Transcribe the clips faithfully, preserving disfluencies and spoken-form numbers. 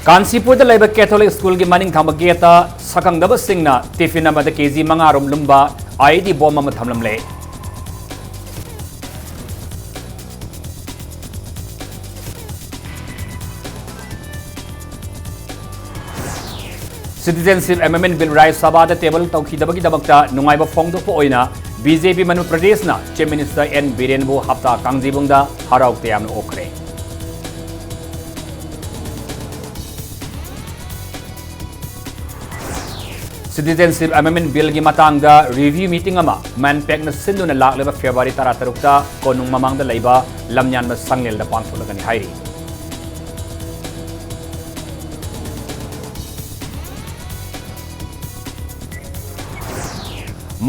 ꯀꯥꯟꯆꯤꯄꯨꯔꯗ ꯂꯩꯕ ꯀꯦꯊꯣꯂꯤꯛ ꯁ꯭ꯀꯨꯜꯒꯤ ꯃꯅꯤꯡ ꯊꯪꯕ ꯒꯦꯠꯇ ꯁꯛꯈꯪꯗꯕꯁꯤꯡꯅ ꯇꯤꯐꯤꯟ ꯑꯃꯗ ꯀꯦ ꯖꯤ ꯃꯉꯥ ꯔꯣꯝ ꯂꯨꯝꯕ ꯑꯥꯏ ꯏ ꯗꯤ ꯕꯣꯝ ꯑꯃ ꯊꯝꯂꯝꯂꯦ꯫ Citizenship Amendment Bill ꯔꯥꯖ꯭ꯌ ꯁꯚꯥꯗ ꯇꯦꯕꯜ ꯇꯧꯈꯤꯗꯕꯒꯤꯗꯃꯛꯇ ꯅꯨꯡꯉꯥꯏꯕ ꯐꯣꯡꯗꯣꯛꯄ ꯑꯣꯏꯅ ꯕꯤ ꯖꯦ ꯄꯤ ꯃꯅꯤꯄꯨꯔ ꯄ꯭ꯔꯗꯦꯁꯅ Chief Minister ꯑꯦꯟ ꯕꯤꯔꯦꯟꯕꯨ ꯍꯞꯇꯥ ꯀꯥꯡꯖꯩꯕꯨꯡꯗ ꯍꯔꯥꯎ ꯇꯌꯥꯝꯅ ꯑꯣꯛꯈ꯭ꯔꯦ꯫ Citizenship Amendment Billꯒꯤ ꯃꯇꯥꯡꯗ review meeting ꯑꯃ ꯃꯦꯟꯄꯦꯛꯅ ꯁꯤꯟꯗꯨꯅ ꯂꯥꯛꯂꯤꯕ February ꯇꯔꯥꯇꯔꯨꯛꯇ ꯀꯣꯅꯨꯡ ꯃꯃꯥꯡꯗ ꯂꯩꯕ ꯂꯝꯌꯥꯟꯕ ꯁꯪꯂꯦꯜꯗ ꯄꯥꯡꯊꯣꯛꯂꯒꯅꯤ ꯍꯥꯏꯔꯤ꯫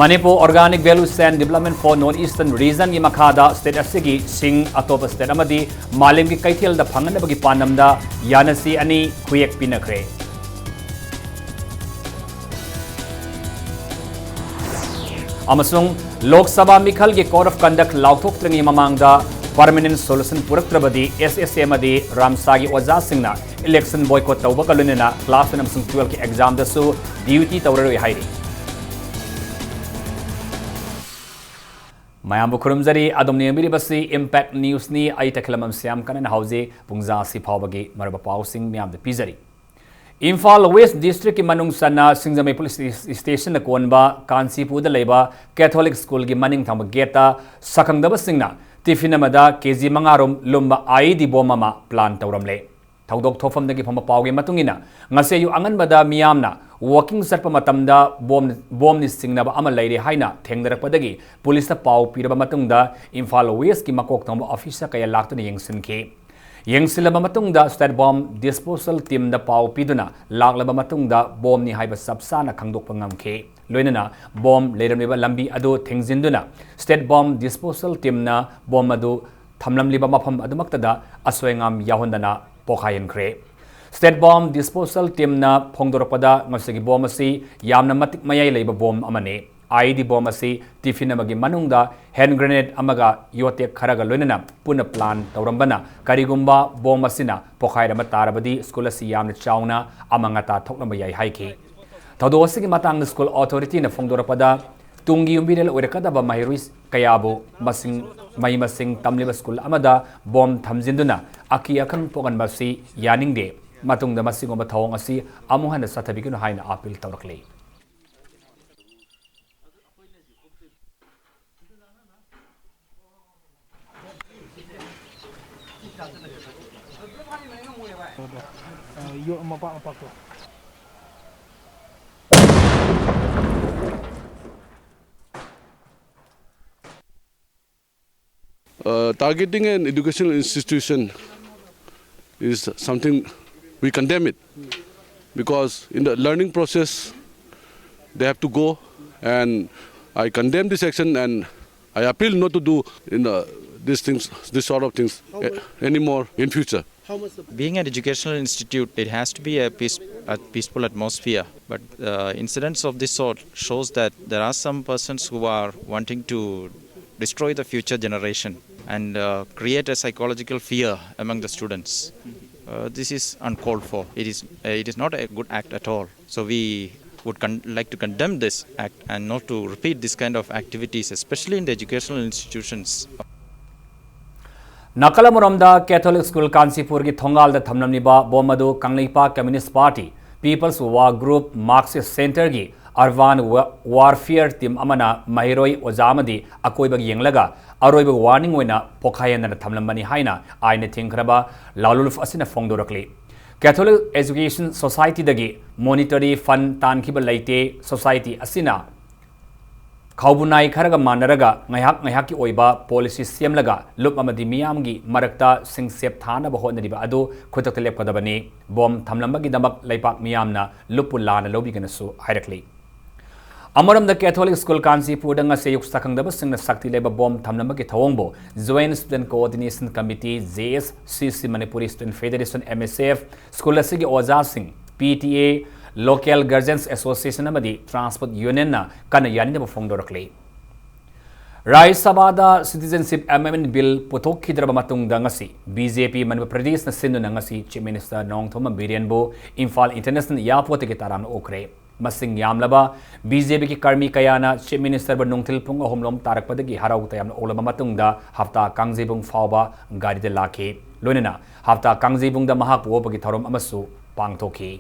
Manipur Organic Value Chain Development for North Eastern Regionꯒꯤ ꯃꯈꯥꯗ state ꯑꯁꯤꯒꯤ ꯁꯤꯡ ꯑꯇꯣꯞꯄ state ꯑꯃꯗꯤ ꯃꯥꯂꯦꯝꯒꯤ ꯀꯩꯊꯦꯜꯗ ꯐꯪꯍꯟꯅꯕꯒꯤ ꯄꯥꯟꯗꯝꯗ ꯌꯥꯅꯁꯤ ꯑꯅꯤ ꯈꯨꯌꯦꯛ ꯄꯤꯅꯈ꯭ꯔꯦ꯫ ꯑꯃꯁꯨꯡ ꯂꯣꯛ ꯁꯚꯥ ꯃꯤꯈꯜꯒꯤ Code of Conduct ꯂꯥꯎꯊꯣꯛꯇ꯭ꯔꯤꯉꯩ ꯃꯃꯥꯡꯗ permanent solution ꯄꯨꯔꯛꯇ꯭ꯔꯕꯗꯤ ꯑꯦꯁ ꯑꯦꯁ ꯑꯦ ꯑꯃꯗꯤ ꯔꯥꯝꯁꯥꯒꯤ ꯑꯣꯖꯥꯁꯤꯡꯅ election boycott ꯇꯧꯕꯒ ꯂꯣꯏꯅꯅ class ten ꯑꯃꯁꯨꯡ twelveꯀꯤ examꯗꯁꯨ duty ꯇꯧꯔꯔꯣꯏ ꯍꯥꯏꯔꯤ꯫ ꯃꯌꯥꯝꯕꯨ ꯈꯨꯔꯨꯝꯖꯔꯤ꯫ ꯑꯗꯣꯝꯅ ꯌꯦꯡꯕꯤꯔꯤꯕꯁꯤ Impact Newsꯅꯤ꯫ ꯑꯩ ꯇꯈꯦꯂꯝꯕꯝ ꯁ꯭ꯌꯥꯝ ꯀꯅꯟ ꯍꯧꯖꯤꯛ ꯄꯨꯡꯖꯥ ꯑꯁꯤ ꯐꯥꯎꯕꯒꯤ ꯃꯔꯨꯑꯣꯏꯕ ꯄꯥꯎꯁꯤꯡ ꯃꯤꯌꯥꯝꯗ ꯄꯤꯖꯔꯤ꯫ ꯏꯝꯐꯥꯜ West Districtꯀꯤ ꯃꯅꯨꯡ ꯆꯟꯅ ꯁꯤꯡꯖꯃꯩ Police Stationꯅ ꯀꯣꯟꯕ ꯀꯥꯟꯆꯤꯄꯨꯔꯗ ꯂꯩꯕ Catholic Schoolꯒꯤ ꯃꯅꯤꯡ ꯊꯪꯕ gateꯇ ꯁꯛꯈꯪꯗꯕꯁꯤꯡꯅ ꯇꯤꯐꯤꯟ ꯑꯃꯗ ꯀꯦ ꯖꯤ ꯃꯉꯥ ꯔꯣꯝ ꯂꯨꯝꯕ ꯑꯥꯏ ꯏ ꯗꯤ ꯕꯣꯝ ꯑꯃ plan ꯇꯧꯔꯝꯂꯦ꯫ ꯊꯧꯗꯣꯛ ꯊꯣꯛꯐꯝꯗꯒꯤ ꯐꯪꯕ ꯄꯥꯎꯒꯤ ꯃꯇꯨꯡ ꯏꯟꯅ, ꯉꯁꯤ ꯑꯌꯨꯛ ꯑꯉꯟꯕꯗ ꯃꯤꯌꯥꯝꯅ walking ꯆꯠꯄ ꯃꯇꯝꯗ ꯕꯣꯝ, ꯕꯣꯝꯅꯤ ꯆꯤꯡꯅꯕ ꯑꯃ ꯂꯩꯔꯦ ꯍꯥꯏꯅ ꯊꯦꯡꯅꯔꯛꯄꯗꯒꯤ ꯄꯨꯂꯤꯁꯇ ꯄꯥꯎ ꯄꯤꯔꯕ ꯃꯇꯨꯡꯗ ꯏꯝꯐꯥꯜ Westꯀꯤ ꯃꯀꯣꯛ ꯊꯣꯡꯕ officer ꯀꯌꯥ ꯂꯥꯛꯇꯨꯅ ꯌꯦꯡꯁꯤꯟꯈꯤ꯫ ꯌꯦꯡꯁꯤꯜꯂꯕ ꯃꯇꯨꯡꯗ State Bomb Disposal Teamꯗ ꯄꯥꯎ ꯄꯤꯗꯨꯅ ꯂꯥꯛꯂꯕ ꯃꯇꯨꯡꯗ ꯕꯣꯝꯅꯤ ꯍꯥꯏꯕ ꯆꯞ ꯆꯥꯅ ꯈꯪꯗꯣꯛꯄ ꯉꯝꯈꯤ꯫ ꯂꯣꯏꯅꯅ ꯕꯣꯝ ꯂꯩꯔꯝꯂꯤꯕ ꯂꯝꯕꯤ ꯑꯗꯨ ꯊꯤꯡꯖꯤꯟꯗꯨꯅ State Bomb Disposal Teamꯅ ꯕꯣꯝ ꯑꯗꯨ ꯊꯝꯂꯝꯂꯤꯕ ꯃꯐꯝ ꯑꯗꯨꯃꯛꯇꯗ ꯑꯁꯣꯏ ꯑꯉꯥꯝ ꯌꯥꯎꯍꯟꯗꯅ ꯄꯣꯈꯥꯏꯍꯟꯈ꯭ꯔꯦ꯫ State Bomb Disposal Teamꯅ ꯐꯣꯡꯗꯣꯔꯛꯄꯗ, ꯃꯁꯤꯒꯤ ꯕꯣꯝ ꯑꯁꯤ ꯌꯥꯝꯅ ꯃꯇꯤꯛ ꯃꯌꯥꯏ ꯂꯩꯕ ꯕꯣꯝ ꯑꯃꯅꯤ꯫ IED bomb ꯑꯁꯤ tiffin ꯑꯃꯒꯤ ꯃꯅꯨꯡꯗ hand grenade ꯑꯃꯒ ꯌꯣꯠꯇꯦꯛ ꯈꯔꯒ ꯂꯣꯏꯅꯅ ꯄꯨꯟꯅ plan ꯇꯧꯔꯝꯕꯅ, ꯀꯔꯤꯒꯨꯝꯕ bomb ꯑꯁꯤꯅ ꯄꯣꯈꯥꯏꯔꯝꯕ ꯇꯥꯔꯕꯗꯤ school ꯑꯁꯤ ꯌꯥꯝꯅ ꯆꯥꯎꯅ ꯑꯃꯥꯡ ꯑꯇꯥ ꯊꯣꯛꯂꯝꯕ ꯌꯥꯏ ꯍꯥꯏꯈꯤ꯫ ꯊꯧꯗꯣꯛ ꯑꯁꯤꯒꯤ ꯃꯇꯥꯡꯗ school authorityꯅ ꯐꯣꯡꯗꯣꯔꯛꯄꯗ, ꯇꯨꯡꯒꯤ ꯌꯨꯝꯕꯤꯔꯦꯜ ꯑꯣꯏꯔꯛꯀꯗꯕ ꯃꯍꯩꯔꯣꯏ ꯀꯌꯥꯕꯨ ꯃꯁꯤꯡ, ꯃꯍꯩ ꯃꯁꯤꯡ ꯇꯝꯂꯤꯕ school ꯑꯃꯗ bomb ꯊꯝꯖꯤꯟꯗꯨꯅ ꯑꯀꯤ ꯑꯈꯪ ꯄꯣꯛꯍꯟꯕ ꯑꯁꯤ ꯌꯥꯅꯤꯡꯗꯦ꯫ ꯃꯇꯨꯡꯗ ꯃꯁꯤꯒꯨꯝꯕ ꯊꯧꯑꯣꯡ ꯑꯁꯤ ꯑꯃꯨꯛ ꯍꯟꯅ ꯆꯠꯊꯕꯤꯒꯅꯨ ꯍꯥꯏꯅ appeal ꯇꯧꯔꯛꯂꯤ꯫ Uh, targeting an educational institution is something we condemn it, because in the learning process they have to go, and I condemn this action and I appeal not to do in the, these things, this sort of things, eh, anymore in future. Being an educational institute, it has to be a, peace, a peaceful atmosphere. But uh, incidents of this sort shows that there are some persons who are wanting to destroy the future generation and uh, create a psychological fear among the students. Uh, this is uncalled for. It is, uh, it is not a good act at all. So we would con- like to condemn this act and not to repeat this kind of activities, especially in the educational institutions. ꯅꯥꯀꯜ ꯑꯃꯔꯣꯝꯗ, Catholic School ꯀꯥꯟꯆꯤꯄꯨꯔꯒꯤ ꯊꯣꯡꯒꯥꯜꯗ ꯊꯝꯂꯝꯂꯤꯕ bomb ꯑꯗꯨ Kangleipak Communist Party, People's War Group, Marxist Centreꯒꯤ Urban Wa- Warfare Team ꯑꯃꯅ ꯃꯍꯩꯔꯣꯏ, ꯑꯣꯖꯥ ꯑꯃꯗꯤ ꯑꯀꯣꯏꯕ ꯌꯦꯡꯂꯒ ꯑꯔꯣꯏꯕ warning ꯑꯣꯏꯅ ꯄꯣꯈꯥꯏꯍꯟꯗꯅ ꯊꯝꯂꯝꯕꯅꯤ ꯍꯥꯏꯅ ꯑꯥꯏꯟꯅ ꯊꯤꯡꯈ꯭ꯔꯕ ꯂꯥꯂꯨꯜꯐ ꯑꯁꯤꯅ ꯐꯣꯡꯗꯣꯔꯛꯂꯤ꯫ Catholic Education Societyꯗꯒꯤ monetary fund ꯇꯥꯟꯈꯤꯕ ꯂꯩꯇꯦ꯫ Society ꯑꯁꯤꯅ ꯈꯥꯎꯕꯨꯅꯥꯏ ꯈꯔꯒ ꯃꯥꯟꯅꯔꯒ ꯉꯥꯏꯍꯥꯛ ꯉꯥꯏꯍꯥꯛꯀꯤ ꯑꯣꯏꯕ policy ꯁꯦꯝꯂꯒ ꯂꯨꯞ ꯑꯃꯗꯤ ꯃꯤꯌꯥꯝꯒꯤ ꯃꯔꯛꯇ ꯁꯤꯡꯁꯦꯞ ꯊꯥꯅꯕ ꯍꯣꯠꯅꯔꯤꯕ ꯑꯗꯨ ꯈꯨꯗꯛꯇ ꯂꯦꯞꯀꯗꯕꯅꯤ꯫ Bomb ꯊꯝꯂꯝꯕꯒꯤꯗꯃꯛ ꯂꯩꯄꯥꯛ ꯃꯤꯌꯥꯝꯅ ꯂꯨꯞꯄꯨ ꯂꯥꯟꯅ ꯂꯧꯕꯤꯒꯅꯁꯨ ꯍꯥꯏꯔꯛꯂꯤ꯫ ꯑꯃꯔꯣꯝꯗ, Catholic School ꯀꯥꯟꯆꯤꯄꯨꯔꯗ ꯉꯁꯤ ꯑꯌꯨꯛ ꯁꯛꯈꯪꯗꯕꯁꯤꯡꯅ ꯁꯛꯇꯤ ꯂꯩꯕ bomb ꯊꯝꯂꯝꯕꯒꯤ ꯊꯧꯑꯣꯡꯕꯨ Joint Student Coordination Committee, JSCC, Manipuri Student Federation, MSF, school ꯑꯁꯤꯒꯤ ꯑꯣꯖꯥꯁꯤꯡ, PTA, Local Guardians Association ꯑꯃꯗꯤ Transport Unionꯅ ꯀꯟꯅ ꯌꯥꯅꯤꯡꯗꯕ ꯐꯣꯡꯗꯣꯔꯛꯂꯤ꯫ ꯔꯥꯖ꯭ꯌ ꯁꯚꯥꯗ Citizenship Amendment Bill ꯄꯨꯊꯣꯛꯈꯤꯗ꯭ꯔꯕ ꯃꯇꯨꯡꯗ ꯉꯁꯤ BJP ꯃꯅꯤꯄꯨꯔ ꯄ꯭ꯔꯗꯦꯁꯅ ꯁꯤꯟꯗꯨꯅ ꯉꯁꯤ Chief Minister Nongthombam ꯕꯤꯔꯦꯟꯕꯨ Imphal International Airportꯀꯤ ꯇꯔꯥꯝꯅ ꯑꯣꯛꯈ꯭ꯔꯦ꯫ ꯃꯁꯤꯡ ꯌꯥꯝꯂꯕ BJPꯒꯤ ꯀꯔꯃꯤ ꯀꯌꯥꯅ Chief Ministerꯕꯨ ꯅꯨꯡꯊꯤꯜ ꯄꯨꯡ ꯑꯍꯨꯝ ꯂꯣꯝ ꯇꯥꯔꯛꯄꯗꯒꯤ ꯍꯔꯥꯎ ꯇꯌꯥꯝꯅ ꯑꯣꯛꯂꯕ ꯃꯇꯨꯡꯗ ꯍꯞꯇꯥ ꯀꯥꯡꯖꯩꯕꯨꯡ ꯐꯥꯎꯕ ꯒꯥꯔꯤꯗ ꯂꯥꯛꯈꯤ꯫ ꯂꯣꯏꯅꯅ ꯍꯞꯇꯥ ꯀꯥꯡꯖꯩꯕꯨꯡꯗ ꯃꯍꯥꯛꯄꯨ ꯑꯣꯛꯄꯒꯤ ꯊꯧꯔꯝ ꯑꯃꯁꯨ ꯄꯥꯡꯊꯣꯛꯈꯤ꯫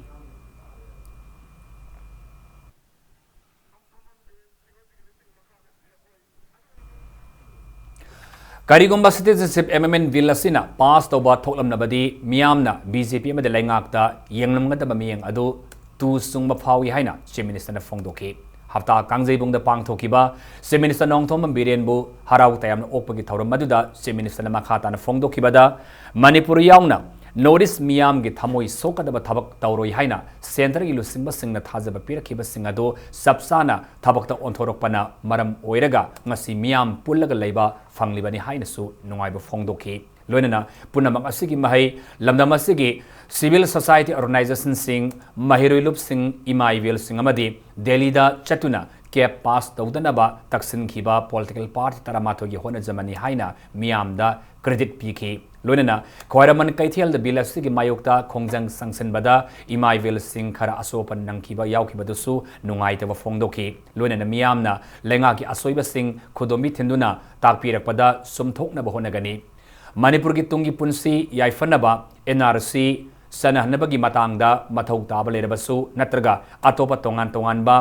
ꯀꯔꯤꯒꯨꯝꯕ Citizenship Amendment Bill ꯑꯁꯤꯅ pass ꯇꯧꯕ ꯊꯣꯛꯂꯝꯂꯕꯗꯤ ꯃꯤꯌꯥꯝꯅ BJP ꯑꯃꯗꯤ ꯂꯩꯉꯥꯛꯇ ꯌꯦꯡꯂꯝꯒꯗꯕ ꯃꯤꯠꯌꯦꯡ ꯑꯗꯨ ꯇꯨ ꯆꯨꯡꯕ ꯐꯥꯎꯏ ꯍꯥꯏꯅ Chief Ministerꯅ ꯐꯣꯡꯗꯣꯛꯈꯤ꯫ ꯍꯞꯇꯥ ꯀꯥꯡꯖꯩꯕꯨꯡꯗ ꯄꯥꯡꯊꯣꯛꯈꯤꯕ Chief Minister ꯅꯣꯡꯊꯣꯝꯕꯝ ꯕꯤꯔꯦꯟꯕꯨ ꯍꯔꯥꯎ ꯇꯌꯥꯝꯅ ꯑꯣꯛꯄꯒꯤ ꯊꯧꯔꯝ ꯑꯗꯨꯗ Chief Ministerꯅ ꯃꯈꯥ ꯇꯥꯅ ꯐꯣꯡꯗꯣꯛꯈꯤꯕꯗ, ꯃꯅꯤꯄꯨꯔ ꯌꯥꯎꯅ North East ꯃꯤꯌꯥꯝꯒꯤ ꯊꯃꯣꯏ ꯁꯣꯛꯀꯗꯕ ꯊꯕꯛ ꯇꯧꯔꯣꯏ ꯍꯥꯏꯅ centreꯒꯤ ꯂꯨꯆꯤꯡꯕꯁꯤꯡꯅ ꯊꯥꯖꯕ ꯄꯤꯔꯛꯈꯤꯕꯁꯤꯡ ꯑꯗꯨ ꯆꯞ ꯆꯥꯅ ꯊꯕꯛꯇ ꯑꯣꯟꯊꯣꯔꯛꯄꯅ ꯃꯔꯝ ꯑꯣꯏꯔꯒ ꯉꯁꯤ ꯃꯤꯌꯥꯝ ꯄꯨꯜꯂꯒ ꯂꯩꯕ ꯐꯪꯂꯤꯕꯅꯤ ꯍꯥꯏꯅꯁꯨ ꯅꯨꯡꯉꯥꯏꯕ ꯐꯣꯡꯗꯣꯛꯈꯤ꯫ ꯂꯣꯏꯅꯅ ꯄꯨꯝꯅꯃꯛ ꯑꯁꯤꯒꯤ ꯃꯍꯩ ꯂꯝꯗꯝ ꯑꯁꯤꯒꯤ civil society organizationꯁꯤꯡ, ꯃꯍꯩꯔꯣꯏ ꯂꯨꯞꯁꯤꯡ, ꯏꯃꯥ ꯏꯕꯦꯜꯁꯤꯡ ꯑꯃꯗꯤ ꯗꯦꯜꯂꯤꯗ ꯆꯠꯇꯨꯅ CAT pass ꯇꯧꯗꯅꯕ ꯇꯛꯁꯤꯟꯈꯤꯕ political party ꯇꯔꯥꯃꯥꯊꯣꯏꯒꯤ ꯍꯣꯠꯅꯖꯃꯟꯅꯤ ꯍꯥꯏꯅ ꯃꯤꯌꯥꯝꯗ credit ꯄꯤꯈꯤ꯫ ꯂꯣꯏꯅꯅ ꯈ꯭ꯋꯥꯏꯔꯝꯕꯟ ꯀꯩꯊꯦꯜꯗ bill ꯑꯁꯤꯒꯤ ꯃꯥꯌꯣꯛꯇ ꯈꯣꯡꯖꯪ ꯆꯪꯁꯤꯟꯕꯗ ꯏꯃꯥ ꯏꯕꯦꯜꯁꯤꯡ ꯈꯔ ꯑꯁꯣꯛ ꯑꯄꯟ ꯅꯪꯈꯤꯕ ꯌꯥꯎꯈꯤꯕꯗꯨꯁꯨ ꯅꯨꯡꯉꯥꯏꯇꯕ ꯐꯣꯡꯗꯣꯛꯈꯤ꯫ ꯂꯣꯏꯅꯅ ꯃꯤꯌꯥꯝꯅ ꯂꯩꯉꯥꯛꯀꯤ ꯑꯁꯣꯏꯕꯁꯤꯡ ꯈꯨꯗꯣꯝꯕꯤ ꯊꯤꯟꯗꯨꯅ ꯇꯥꯛꯄꯤꯔꯛꯄꯗ ꯆꯨꯝꯊꯣꯛꯅꯕ ꯍꯣꯠꯅꯒꯅꯤ꯫ ꯃꯅꯤꯄꯨꯔꯒꯤ ꯇꯨꯡꯒꯤ ꯄꯨꯟꯁꯤ ꯌꯥꯏꯐꯅꯕ NRC ꯆꯠꯅꯍꯟꯅꯕꯒꯤ ꯃꯇꯥꯡꯗ ꯃꯊꯧ ꯇꯥꯕ ꯂꯩꯔꯕꯁꯨ ꯅꯠꯇ꯭ꯔꯒ ꯑꯇꯣꯞꯄ ꯇꯣꯉꯥꯟ ꯇꯣꯉꯥꯟꯕ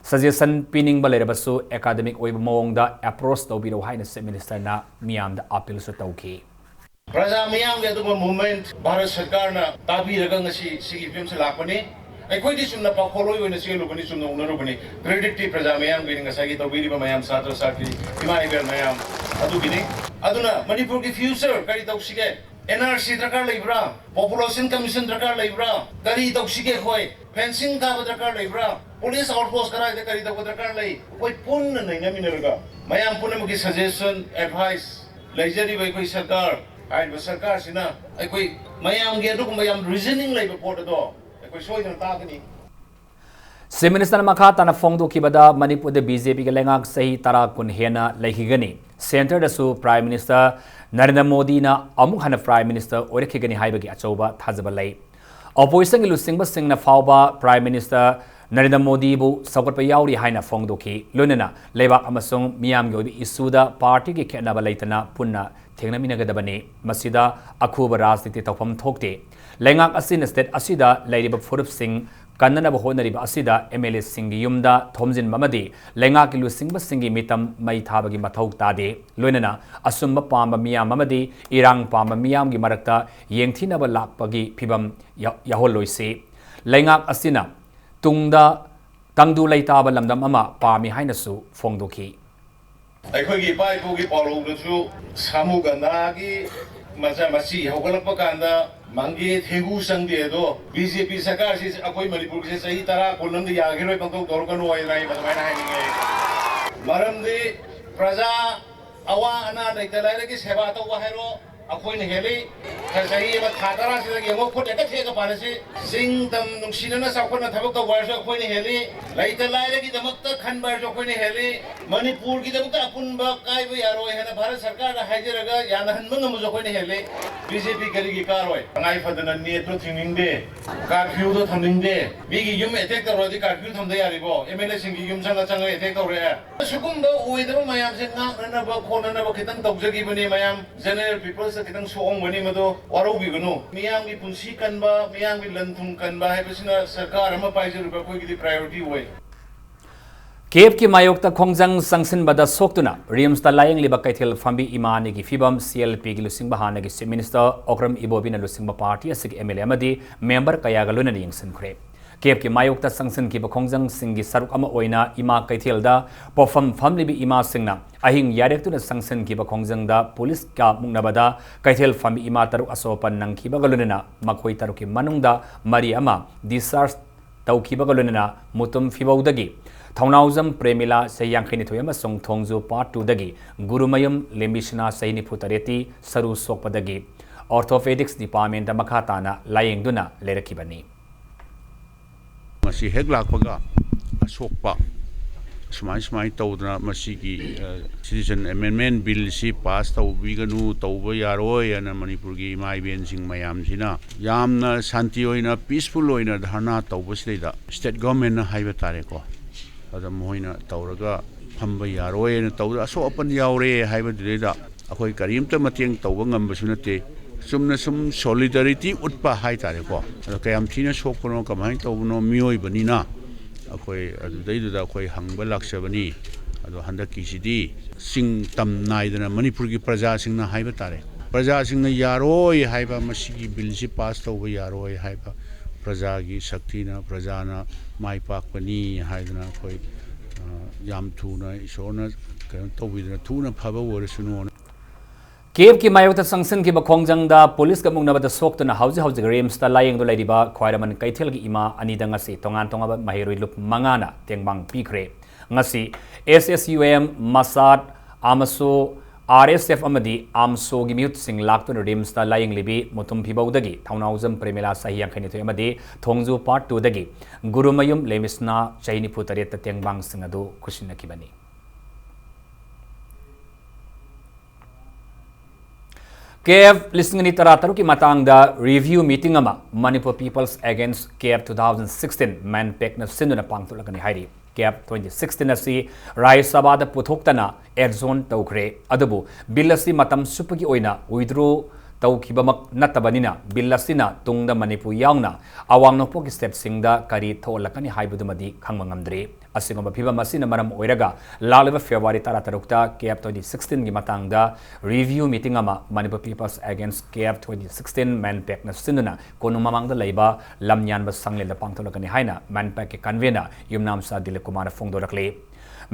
suggestion ꯄꯤꯅꯤꯡꯕ ꯂꯩꯔꯕꯁꯨ academic ꯑꯣꯏꯕ ꯃꯑꯣꯡꯗ approach ꯇꯧꯕꯤꯔꯛꯎ ꯍꯥꯏꯅ Chief Ministerꯅ ꯃꯤꯌꯥꯝꯗ appealꯁꯨ ꯇꯧꯈꯤ꯫ ꯄ꯭ꯔꯖꯥ ꯃꯤꯌꯥꯝꯒꯤ ꯑꯗꯨꯒꯨꯝꯕ movement ꯚꯥꯔꯠ ꯁꯔꯀꯥꯔꯅ ꯇꯥꯕꯤꯔꯒ ꯉꯁꯤ ꯁꯤꯒꯤ ꯐꯤꯕꯝꯁꯦ ꯂꯥꯛꯄꯅꯤ꯫ ꯑꯩꯈꯣꯏꯗꯤ ꯆꯨꯝꯅ ꯄꯥꯎꯈꯣꯜꯂꯣꯏ ꯑꯣꯏꯅ ꯆꯦꯜꯂꯨꯕꯅꯤ, ꯆꯨꯝꯅ ꯎꯅꯔꯨꯕꯅꯤ꯫ Creditꯇꯤ ꯄ꯭ꯔꯖꯥ ꯃꯤꯌꯥꯝꯒꯤꯅꯤ, ꯉꯁꯥꯏꯒꯤ ꯇꯧꯕꯤꯔꯤꯕ ꯃꯌꯥꯝ, ꯁꯥꯇ꯭ꯔ ꯁꯥꯇ꯭ꯔꯤ, ꯏꯃꯥ ꯏꯕꯦꯜ ꯃꯌꯥꯝ ꯑꯗꯨꯒꯤꯅꯤ꯫ ꯑꯗꯨꯅ ꯃꯅꯤꯄꯨꯔꯒꯤ future ꯀꯔꯤ ꯇꯧꯁꯤꯒꯦ? NRC ꯗꯔꯀꯥꯔ ꯂꯩꯕ꯭ꯔꯥ? Population Commission ꯗꯔꯀꯥꯔ ꯂꯩꯕ꯭ꯔꯥ? ꯀꯔꯤ ꯇꯧꯁꯤꯒꯦ ꯑꯩꯈꯣꯏ? Fencing ꯀꯥꯕ ꯗꯔꯀꯥꯔ ꯂꯩꯕ꯭ꯔꯥ? Police outpost ꯀꯗꯥꯏꯗ ꯀꯔꯤ ꯇꯧꯕ ꯗꯔꯀꯥꯔ ꯂꯩ? ꯑꯩꯈꯣꯏ ꯄꯨꯟꯅ ꯅꯩꯅꯃꯤꯟꯅꯔꯒ ꯃꯌꯥꯝ ꯄꯨꯝꯅꯃꯛꯀꯤ suggestion, advice ꯂꯩꯖꯔꯤꯕ ꯑꯩꯈꯣꯏ ꯁꯔꯀꯥꯔ, ꯍꯥꯏꯔꯤꯕ ꯁꯔꯀꯥꯔꯁꯤꯅ ꯑꯩꯈꯣꯏ ꯃꯌꯥꯝꯒꯤ ꯑꯗꯨꯒꯨꯝꯕ ꯌꯥꯝ reasoning ꯂꯩꯕ ꯄꯣꯠ ꯑꯗꯣ ꯑꯩꯈꯣꯏ ꯁꯣꯏꯗꯅ ꯇꯥꯒꯅꯤ꯫ Chief Ministerꯅ ꯃꯈꯥ ꯇꯥꯅ ꯐꯣꯡꯗꯣꯛꯈꯤꯕꯗ, ꯃꯅꯤꯄꯨꯔꯗ BJPꯒꯤ ꯂꯩꯉꯥꯛ ꯆꯍꯤ ꯇꯔꯥ ꯀꯨꯟ ꯍꯦꯟꯅ ꯂꯩꯈꯤꯒꯅꯤ꯫ Centreꯗꯁꯨ Prime Minister ꯅꯔꯦꯟꯗ꯭ꯔ ꯃꯣꯗꯤꯅ ꯑꯃꯨꯛ ꯍꯟꯅ Prime Minister ꯑꯣꯏꯔꯛꯈꯤꯒꯅꯤ ꯍꯥꯏꯕꯒꯤ ꯑꯆꯧꯕ ꯊꯥꯖꯕ ꯂꯩ꯫ Oppositionꯒꯤ ꯂꯨꯆꯤꯡꯕꯁꯤꯡꯅ ꯐꯥꯎꯕ Prime Minister ꯅꯔꯦꯟꯗ꯭ꯔ ꯃꯣꯗꯤꯕꯨ ꯁꯧꯒꯠꯄ ꯌꯥꯎꯔꯤ ꯍꯥꯏꯅ ꯐꯣꯡꯗꯣꯛꯈꯤ꯫ ꯂꯣꯏꯅꯅ ꯂꯩꯕꯥꯛ ꯑꯃꯁꯨꯡ ꯃꯤꯌꯥꯝꯒꯤ ꯑꯣꯏꯕ issueꯗ partyꯒꯤ ꯈꯦꯠꯅꯕ ꯂꯩꯇꯅ ꯄꯨꯟꯅ ꯊꯦꯡꯅꯃꯤꯟꯅꯒꯗꯕꯅꯤ꯫ ꯃꯁꯤꯗ ꯑꯈꯨꯕ ꯔꯥꯖꯅꯤꯇꯤ ꯇꯧꯐꯝ ꯊꯣꯛꯇꯦ꯫ ꯂꯩꯉꯥꯛ ꯑꯁꯤꯅ state ꯑꯁꯤꯗ ꯂꯩꯔꯤꯕ ꯐꯨꯔꯨꯞꯁꯤꯡ ꯀꯟꯅꯅꯕ ꯍꯣꯠꯅꯔꯤꯕ ꯑꯁꯤꯗ MLAꯁꯤꯡꯒꯤ ꯌꯨꯝꯗ ꯊꯣꯝꯖꯤꯟꯕ ꯑꯃꯗꯤ ꯂꯩꯉꯥꯛꯀꯤ ꯂꯨꯆꯤꯡꯕꯁꯤꯡꯒꯤ ꯃꯤꯇꯝ ꯃꯩ ꯊꯥꯕꯒꯤ ꯃꯊꯧ ꯇꯥꯗꯦ꯫ ꯂꯣꯏꯅꯅ ꯑꯆꯨꯝꯕ ꯄꯥꯝꯕ ꯃꯤꯌꯥꯝ ꯑꯃꯗꯤ ꯏꯔꯥꯡ ꯄꯥꯝꯕ ꯃꯤꯌꯥꯝꯒꯤ ꯃꯔꯛꯇ ꯌꯦꯡꯊꯤꯅꯕ ꯂꯥꯛꯄꯒꯤ ꯐꯤꯚꯝ ꯌꯥ-, ꯌꯥꯎꯍꯜꯂꯣꯏꯁꯤ꯫ ꯂꯩꯉꯥꯛ ꯑꯁꯤꯅ ꯇꯨꯡꯗ ꯇꯪꯗꯨ ꯂꯩꯇꯥꯕ ꯂꯝꯗꯝ ꯑꯃ ꯄꯥꯝꯃꯤ ꯍꯥꯏꯅꯁꯨ ꯐꯣꯡꯗꯣꯛꯈꯤ꯫ ꯑꯩꯈꯣꯏꯒꯤ ꯏꯄꯥ ꯏꯄꯨꯒꯤ ꯄꯥꯎꯔꯧꯗꯁꯨ ꯁꯥꯃꯨ ꯒꯟꯙꯥꯒꯤ ꯃꯆꯥ ꯃꯆꯤ ꯍꯧꯒꯠꯂꯛꯄ ꯀꯥꯟꯗ ꯃꯪꯒꯦ ꯊꯦꯡꯒꯨ ꯆꯪꯗꯦ ꯑꯗꯣ, BJP ꯁꯔꯀꯥꯔꯁꯤ ꯑꯩꯈꯣꯏ ꯃꯅꯤꯄꯨꯔꯒꯤꯁꯦ ꯆꯍꯤ ꯇꯔꯥ ꯀꯨꯟ ꯑꯃꯗꯤ ꯌꯥꯈꯤꯔꯣꯏ, ꯄꯪꯇꯧ ꯇꯧꯔꯛꯀꯅꯨ ꯍꯥꯏꯅ ꯑꯩ ꯑꯗꯨꯃꯥꯏꯅ ꯍꯥꯏꯅꯤꯡꯉꯦ꯫ ꯃꯔꯝꯗꯤ ꯄ꯭ꯔꯖꯥ ꯑꯋꯥ ꯑꯅꯥ ꯂꯩꯇ ꯂꯥꯏꯔꯒꯤ ꯁꯦꯕꯥ ꯇꯧꯕ ꯍꯥꯏꯔꯣ, ꯑꯩꯈꯣꯏꯅ ꯍꯦꯜꯂꯤ꯫ ꯈꯔ ꯆꯍꯤ ꯑꯃ ꯊꯥ ꯇꯔꯥꯁꯤꯗ ꯌꯦꯡꯉꯣ, ꯈꯨꯠ ꯍꯦꯛꯇ ꯊꯦꯛꯑꯒ ꯄꯥꯜꯂꯁꯤ꯫ ꯆꯤꯡ ꯇꯝ ꯅꯨꯡꯁꯤꯅꯅ ꯆꯥꯎꯈꯠꯅ ꯊꯕꯛ ꯇꯧꯕ ꯍꯥꯏꯔꯁꯨ ꯑꯩꯈꯣꯏꯅ ꯍꯦꯜꯂꯤ꯫ ꯂꯩꯇ ꯂꯥꯏꯔꯒꯤꯗꯃꯛꯇ ꯈꯟꯕ ꯍꯥꯏꯔꯁꯨ ꯑꯩꯈꯣꯏꯅ ꯍꯦꯜꯂꯤ꯫ ꯃꯅꯤꯄꯨꯔꯒꯤꯗꯃꯛꯇ ꯑꯄꯨꯟꯕ ꯀꯥꯏꯕ ꯌꯥꯔꯣꯏ ꯍꯥꯏꯅ ꯚꯥꯔꯠ ꯁꯔꯀꯥꯔꯗ ꯍꯥꯏꯖꯔꯒ ꯌꯥꯅꯍꯟꯕ ꯉꯝꯕꯁꯨ ꯑꯩꯈꯣꯏꯅ ꯍꯦꯜꯂꯤ꯫ BJP ꯀꯔꯤꯒꯤ ꯀꯥꯔꯣꯏ? ꯇꯉꯥꯏ ꯐꯗꯅ NETꯇꯣ ꯊꯤꯡꯅꯤꯡꯗꯦ, curfewꯗꯣ ꯊꯝꯅꯤꯡꯗꯦ꯫ ꯃꯤꯒꯤ ꯌꯨꯝ attack ꯇꯧꯔꯗꯤ curfew ꯊꯝꯗ ꯌꯥꯔꯤꯕꯣ? MLAꯁꯤꯡꯒꯤ ꯌꯨꯝ ꯆꯪꯉ ꯆꯪꯉ attack ꯇꯧꯔꯛꯑꯦ꯫ ꯑꯁꯤꯒꯨꯝꯕ ꯑꯣꯏꯗꯕ ꯃꯌꯥꯝꯁꯦ ꯉꯥꯛꯅꯅꯕ ꯈꯣꯠꯅꯅꯕ ꯈꯤꯇꯪ ꯇꯧꯖꯈꯤꯕꯅꯤ ꯃꯌꯥꯝ꯫ General peopleꯁꯇ ꯈꯤꯇꯪ ꯁꯣꯛꯑꯝꯒꯅꯤ, ꯃꯗꯣ ꯋꯥꯔꯧꯕꯤꯒꯅꯨ꯫ ꯃꯤꯌꯥꯝꯒꯤ ꯄꯨꯟꯁꯤ ꯀꯟꯕ, ꯃꯤꯌꯥꯝꯒꯤ ꯂꯟ ꯊꯨꯝ ꯀꯟꯕ ꯍꯥꯏꯕꯁꯤꯅ ꯁꯔꯀꯥꯔ ꯑꯃ ꯄꯥꯏꯖꯔꯤꯕ ꯑꯩꯈꯣꯏꯒꯤꯗꯤ priority ꯑꯣꯏ꯫ ꯀꯦꯞꯀꯤ ꯃꯥꯌꯣꯛꯇ ꯈꯣꯡꯖꯪ ꯆꯪꯁꯤꯟꯕꯗ ꯁꯣꯛꯇꯨꯅ ꯔꯤꯝꯁꯇ ꯂꯥꯌꯦꯡꯂꯤꯕ ꯀꯩꯊꯦꯜ ꯐꯝꯕꯤ ꯏꯃꯥ ꯑꯅꯤꯒꯤ ꯐꯤꯕꯝ CLPꯒꯤ ꯂꯨꯆꯤꯡꯕ ꯍꯥꯟꯅꯒꯤ Chief Minister ꯑꯣꯀ꯭ꯔꯝ ꯏꯕꯣꯕꯤꯅ ꯂꯨꯆꯤꯡꯕ party ꯑꯁꯤꯒꯤ MLA ꯑꯃꯗꯤ member ꯀꯌꯥꯒ ꯂꯣꯏꯅꯅ ꯌꯦꯡꯁꯤꯟꯈ꯭ꯔꯦ꯫ ꯀꯦꯞꯀꯤ ꯃꯥꯌꯣꯛꯇ ꯆꯪꯁꯤꯟꯈꯤꯕ ꯈꯣꯡꯖꯪꯁꯤꯡꯒꯤ ꯁꯔꯨꯛ ꯑꯃ ꯑꯣꯏꯅ ꯏꯃꯥ ꯀꯩꯊꯦꯜꯗ ꯄꯣꯠꯐꯝ ꯐꯝꯂꯤꯕ ꯏꯃꯥꯁꯤꯡꯅ ꯑꯍꯤꯡ ꯌꯥꯔꯦꯛꯇꯨꯅ ꯆꯪꯁꯤꯟꯈꯤꯕ ꯈꯣꯡꯖꯪꯗ ꯄꯨꯂꯤꯁꯀ ꯃꯨꯛꯅꯕꯗ ꯀꯩꯊꯦꯜ ꯐꯝꯕꯤ ꯏꯃꯥ ꯇꯔꯨꯛ ꯑꯁꯣꯛ ꯑꯄꯟ ꯅꯪꯈꯤꯕꯒ ꯂꯣꯏꯅꯅ ꯃꯈꯣꯏ ꯇꯔꯨꯛꯀꯤ ꯃꯅꯨꯡꯗ ꯃꯔꯤ ꯑꯃ discharge ꯇꯧꯈꯤꯕꯒ ꯂꯣꯏꯅꯅ ꯃꯨꯇꯨꯝ ꯐꯤꯕꯧꯗꯒꯤ ꯊꯧꯅꯥꯎꯖꯝ ꯄ꯭ꯔꯦꯃꯤꯂꯥ, ꯆꯍꯤ ꯌꯥꯡꯈꯩ ꯅꯤꯊꯣꯏ, ꯑꯃꯁꯨꯡ ꯊꯣꯡꯖꯨ part twoꯗꯒꯤ ꯒꯨꯔꯨꯃꯌꯨꯝ ꯂꯦꯝꯕꯤꯁꯅꯥ, ꯆꯍꯤ ꯅꯤꯐꯨ ꯇꯔꯦꯠꯇꯤ ꯁꯔꯨ ꯁꯣꯛꯄꯗꯒꯤ orthopedics departmentꯇ ꯃꯈꯥ ꯇꯥꯅ ꯂꯥꯌꯦꯡꯗꯨꯅ ꯂꯩꯔꯛꯈꯤꯕꯅꯤ꯫ ꯁꯤ ꯍꯦꯛ ꯂꯥꯛꯄꯒ ꯑꯁꯣꯛꯄ ꯁꯨꯃꯥꯏ ꯁꯨꯃꯥꯏꯅ ꯇꯧꯗꯅ ꯃꯁꯤꯒꯤ ꯁꯤꯇꯤꯖꯟ ꯑꯦꯃꯦꯟꯃꯦꯟ ꯕꯤꯜꯁꯤ ꯄꯥꯁ ꯇꯧꯕꯤꯒꯅꯨ, ꯇꯧꯕ ꯌꯥꯔꯣꯏ ꯍꯥꯏꯅ ꯃꯅꯤꯄꯨꯔꯒꯤ ꯏꯃꯥ ꯏꯕꯦꯟꯁꯤꯡ ꯃꯌꯥꯝꯁꯤꯅ ꯌꯥꯝꯅ ꯁꯥꯟꯇꯤ ꯑꯣꯏꯅ, ꯄꯤꯁꯐꯨꯜ ꯑꯣꯏꯅ ꯙꯔꯅꯥ ꯇꯧꯕꯁꯤꯗꯩꯗ ꯁ꯭ꯇꯦꯠ ꯒꯣꯔꯃꯦꯟꯅ ꯍꯥꯏꯕ ꯇꯥꯔꯦꯀꯣ, ꯑꯗ ꯃꯈꯣꯏꯅ ꯇꯧꯔꯒ ꯐꯝꯕ ꯌꯥꯔꯣꯏꯅ ꯇꯧꯗ ꯑꯁꯣꯛ ꯑꯄꯟ ꯌꯥꯎꯔꯦ ꯍꯥꯏꯕꯗꯨꯗꯩꯗ ꯑꯩꯈꯣꯏ ꯀꯔꯤꯝꯇ ꯃꯇꯦꯡ ꯇꯧꯕ ꯉꯝꯕꯁꯨ ꯅꯠꯇꯦ꯫ ꯆꯨꯝꯅ ꯁꯨꯝ ꯁꯣꯂꯤꯗꯥꯔꯤꯇꯤ ꯎꯠꯄ ꯍꯥꯏ ꯇꯥꯔꯦꯀꯣ꯫ ꯑꯗꯣ ꯀꯌꯥꯝ ꯊꯤꯅ ꯁꯣꯛꯄꯅꯣ, ꯀꯃꯥꯏꯅ ꯇꯧꯕꯅꯣ, ꯃꯤꯑꯣꯏꯕꯅꯤꯅ ꯑꯩꯈꯣꯏ ꯑꯗꯨꯗꯩꯗꯨꯗ ꯑꯩꯈꯣꯏ ꯍꯪꯕ ꯂꯥꯛꯆꯕꯅꯤ꯫ ꯑꯗꯣ ꯍꯟꯗꯛꯀꯤꯁꯤꯗꯤ ꯆꯤꯡ ꯇꯝ ꯅꯥꯏꯗꯅ ꯃꯅꯤꯄꯨꯔꯒꯤ ꯄ꯭ꯔꯖꯥꯁꯤꯡꯅ ꯍꯥꯏꯕ ꯇꯥꯔꯦ, ꯄ꯭ꯔꯖꯥꯁꯤꯡꯅ ꯌꯥꯔꯣꯏ ꯍꯥꯏꯕ, ꯃꯁꯤꯒꯤ ꯕꯤꯜꯁꯤ ꯄꯥꯁ ꯇꯧꯕ ꯌꯥꯔꯣꯏ ꯍꯥꯏꯕ, ꯄ꯭ꯔꯖꯥꯒꯤ ꯁꯛꯇꯤꯅ, ꯄ꯭ꯔꯖꯥꯅ ꯃꯥꯏ ꯄꯥꯛꯄꯅꯤ ꯍꯥꯏꯗꯅ ꯑꯩꯈꯣꯏ, ꯑ, ꯌꯥꯝ ꯊꯨꯅ ꯏꯁꯣꯔꯅ ꯀꯩꯅꯣ ꯇꯧꯕꯤꯗꯅ ꯊꯨꯅ ꯐꯕ ꯑꯣꯏꯔꯁꯅꯨꯅ꯫ ꯀꯦꯞꯀꯤ ꯃꯥꯌꯣꯛꯇ ꯆꯪꯁꯤꯟꯈꯤꯕ ꯈꯣꯡꯖꯪꯗ ꯄꯨꯂꯤꯁꯀ ꯃꯨꯛꯅꯕꯗ ꯁꯣꯛꯇꯨꯅ ꯍꯧꯖꯤꯛ ꯍꯧꯖꯤꯛ ꯔꯤꯝꯁꯇ ꯂꯥꯌꯦꯡꯗꯨꯅ ꯂꯩꯔꯤꯕ ꯈ꯭ꯋꯥꯏꯔꯝꯕꯟ ꯀꯩꯊꯦꯜꯒꯤ ꯏꯃꯥ ꯑꯅꯤꯗ ꯉꯁꯤ ꯇꯣꯉꯥꯟ ꯇꯣꯉꯥꯟꯕ ꯃꯍꯩꯔꯣꯏ ꯂꯨꯞ ꯃꯉꯥꯅ ꯇꯦꯡꯕꯥꯡ ꯄꯤꯈ꯭ꯔꯦ꯫ ꯉꯁꯤ ꯑꯦꯁ ꯑꯦꯁ ꯌꯨ ꯑꯦꯝ, ꯃꯁꯥꯠ, ꯑꯃꯁꯨ ꯑꯥꯔ ꯑꯦꯁ ꯑꯦꯐ ꯑꯃꯗꯤ ꯑꯥꯝꯁꯣꯒꯤ ꯃꯤꯍꯨꯠꯁꯤꯡ ꯂꯥꯛꯇꯨꯅ ꯔꯤꯝꯁꯇ ꯂꯥꯌꯦꯡꯂꯤꯕꯤ ꯃꯨꯊꯨꯝ ꯐꯤꯕꯧꯗꯒꯤ ꯊꯧꯅꯥꯎꯖꯝ ꯄ꯭ꯔꯦꯃꯤꯂꯥ ꯆꯍꯤ ꯌꯥꯡꯈꯩ ꯅꯤꯊꯣꯏ ꯑꯃꯗꯤ ꯊꯣꯡꯖꯨ ꯄꯥꯔꯠ ꯇꯨꯗꯒꯤ ꯒꯨꯔꯨꯃꯌꯨꯝ ꯂꯦꯃꯤꯁꯅꯥ ꯆꯍꯤ ꯅꯤꯐꯨ ꯇꯔꯦꯠꯇ ꯇꯦꯡꯕꯥꯡꯁꯤꯡ ꯑꯗꯨ ꯈꯨꯠꯁꯤꯟꯅꯈꯤꯕꯅꯤ꯫ ꯀꯦꯞ ꯂꯤꯁꯤꯡ ꯑꯅꯤ ꯇꯔꯥ ꯇꯔꯨꯛꯀꯤ ꯃꯇꯥꯡꯗ ꯔꯤꯚ꯭ꯌꯨ ꯃꯤꯇꯤꯡ ꯑꯃ Manipur People's Against ꯀꯦꯞ two thousand sixteen, ꯃꯦꯟꯄꯦꯛꯅ ꯁꯤꯟꯗꯨꯅ ꯄꯥꯡꯊꯣꯛꯂꯒꯅꯤ ꯍꯥꯏꯔꯤ꯫ ꯀꯦꯞ twenty sixteen ꯑꯁꯤ ꯔꯥꯖ꯭ꯌ ꯁꯚꯥꯗ ꯄꯨꯊꯣꯛꯇꯅ ꯑꯦꯛꯖꯣꯟ ꯇꯧꯈ꯭ꯔꯦ꯫ ꯑꯗꯨꯕꯨ ꯕꯤꯜ ꯑꯁꯤ ꯃꯇꯝ ꯆꯨꯞꯄꯒꯤ ꯑꯣꯏꯅ ꯋꯤꯗ꯭ꯔꯣ ꯇꯧꯈꯤꯕꯃꯛ ꯅꯠꯇꯕꯅꯤꯅ ꯕꯤꯜ ꯑꯁꯤꯅ ꯇꯨꯡꯗ ꯃꯅꯤꯄꯨꯔ ꯌꯥꯎꯅ ꯑꯋꯥꯡ ꯅꯣꯡꯄꯣꯛꯀꯤ ꯁ꯭ꯇꯦꯠꯁꯤꯡꯗ ꯀꯔꯤ ꯊꯣꯛꯍꯜꯂꯛꯀꯅꯤ ꯍꯥꯏꯕꯗꯨꯃꯗꯤ ꯈꯪꯕ ꯉꯝꯗ꯭ꯔꯤ꯫ ꯑꯁꯤꯒꯨꯝꯕ ꯐꯤꯕꯝ ꯑꯁꯤꯅ ꯃꯔꯝ ꯑꯣꯏꯔꯒ ꯂꯥꯛꯂꯤꯕ ꯐꯦꯕ꯭ꯔꯨꯋꯥꯔꯤ ꯇꯔꯥꯇꯔꯨꯛꯇ ꯀꯦꯞ twenty sixteenꯒꯤ ꯃꯇꯥꯡꯗ ꯔꯤꯚ꯭ꯌꯨ ꯃꯤꯇꯤꯡ ꯑꯃ Manipur People's Against ꯀꯦꯞ twenty sixteen ꯃꯦꯟꯄꯦꯛꯅ ꯁꯤꯟꯗꯨꯅ ꯀꯣꯅꯨꯡ ꯃꯃꯥꯡꯗ ꯂꯩꯕ ꯂꯝꯌꯥꯟꯕ ꯁꯪꯂꯦꯟꯗ ꯄꯥꯡꯊꯣꯛꯂꯛꯀꯅꯤ ꯍꯥꯏꯅ ꯃꯦꯟꯄꯦꯛꯀꯤ ꯀꯟꯚꯦꯅꯔ ꯌꯨꯝꯅꯥꯝꯆꯥ ꯗꯤꯂꯤꯞ ꯀꯨꯃꯥꯔꯅ ꯐꯣꯡꯗꯣꯔꯛꯂꯤ꯫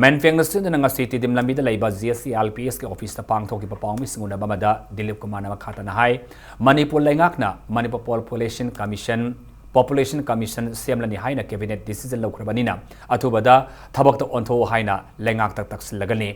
ꯃꯦꯟꯄꯦꯛꯅ ꯁꯤꯟꯗꯨꯅ ꯉꯁꯤ ꯇꯤꯗꯤꯝ ꯂꯝꯕꯤꯗ ꯂꯩꯕ G S C I L P ꯑꯦꯁꯀꯤ ꯑꯣꯐꯤꯁꯇ ꯄꯥꯡꯊꯣꯛꯈꯤꯕ ꯄꯥꯎꯃꯤꯁꯤꯡ ꯎꯅꯕ ꯑꯃꯗ ꯗꯤꯂꯤꯞ ꯀꯨꯃꯥꯔꯅ ꯃꯈꯥ ꯇꯥꯅ ꯍꯥꯏ, ꯃꯅꯤꯄꯨꯔ ꯂꯩꯉꯥꯛꯅ Manipur Population Commission, Population Commission ꯁꯦꯝꯂꯅꯤ ꯍꯥꯏꯅ ꯀꯦꯕꯤꯅꯦꯠ ꯗꯤꯁꯤꯖꯟ ꯂꯧꯈ꯭ꯔꯕꯅꯤꯅ ꯑꯊꯨꯕꯗ ꯊꯕꯛꯇ ꯑꯣꯟꯊꯣꯛꯎ ꯍꯥꯏꯅ ꯂꯩꯉꯥꯛꯇ ꯇꯛꯁꯤꯜꯂꯒꯅꯤ꯫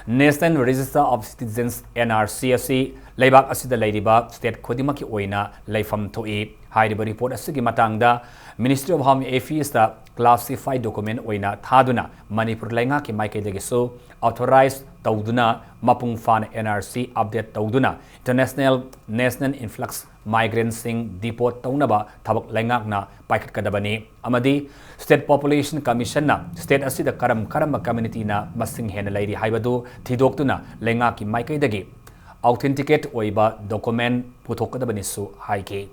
National Register of Citizens, N R C, ꯑꯁꯤ ꯂꯩꯕꯥꯛ ꯑꯁꯤꯗ ꯂꯩꯔꯤꯕ state ꯈꯨꯗꯤꯡꯃꯛꯀꯤ ꯑꯣꯏꯅ ꯂꯩꯐꯝ ꯊꯣꯛꯏ꯫ ꯍꯥꯏꯔꯤꯕ report ꯑꯁꯤꯒꯤ ꯃꯇꯥꯡꯗ Ministry of Home Affairsꯇ classified document ꯑꯣꯏꯅ ꯊꯥꯗꯨꯅ ꯃꯅꯤꯄꯨꯔ ꯂꯩꯉꯥꯛꯀꯤ ꯃꯥꯏꯀꯩꯗꯒꯤꯁꯨ authorize ꯇꯧꯗꯨꯅ ꯃꯄꯨꯡ ꯐꯥꯅ N R C update ꯇꯧꯗꯨꯅ international national influx migrantꯁꯤꯡ deport ꯇꯧꯅꯕ ꯊꯕꯛ ꯂꯩꯉꯥꯛꯅ ꯄꯥꯏꯈꯠꯀꯗꯕꯅꯤ ꯑꯃꯗꯤ State Population Commissionꯅ state ꯑꯁꯤꯗ ꯀꯔꯝ ꯀꯔꯝꯕ communityꯅ ꯃꯁꯤꯡ ꯍꯦꯟꯅ ꯂꯩꯔꯤ ꯍꯥꯏꯕꯗꯨ ꯊꯤꯗꯣꯛꯇꯨꯅ ꯂꯩꯉꯥꯛꯀꯤ ꯃꯥꯏꯀꯩꯗꯒꯤ authenticate ꯑꯣꯏꯕ document ꯄꯨꯊꯣꯛꯀꯗꯕꯅꯤꯁꯨ ꯍꯥꯏꯈꯤ꯫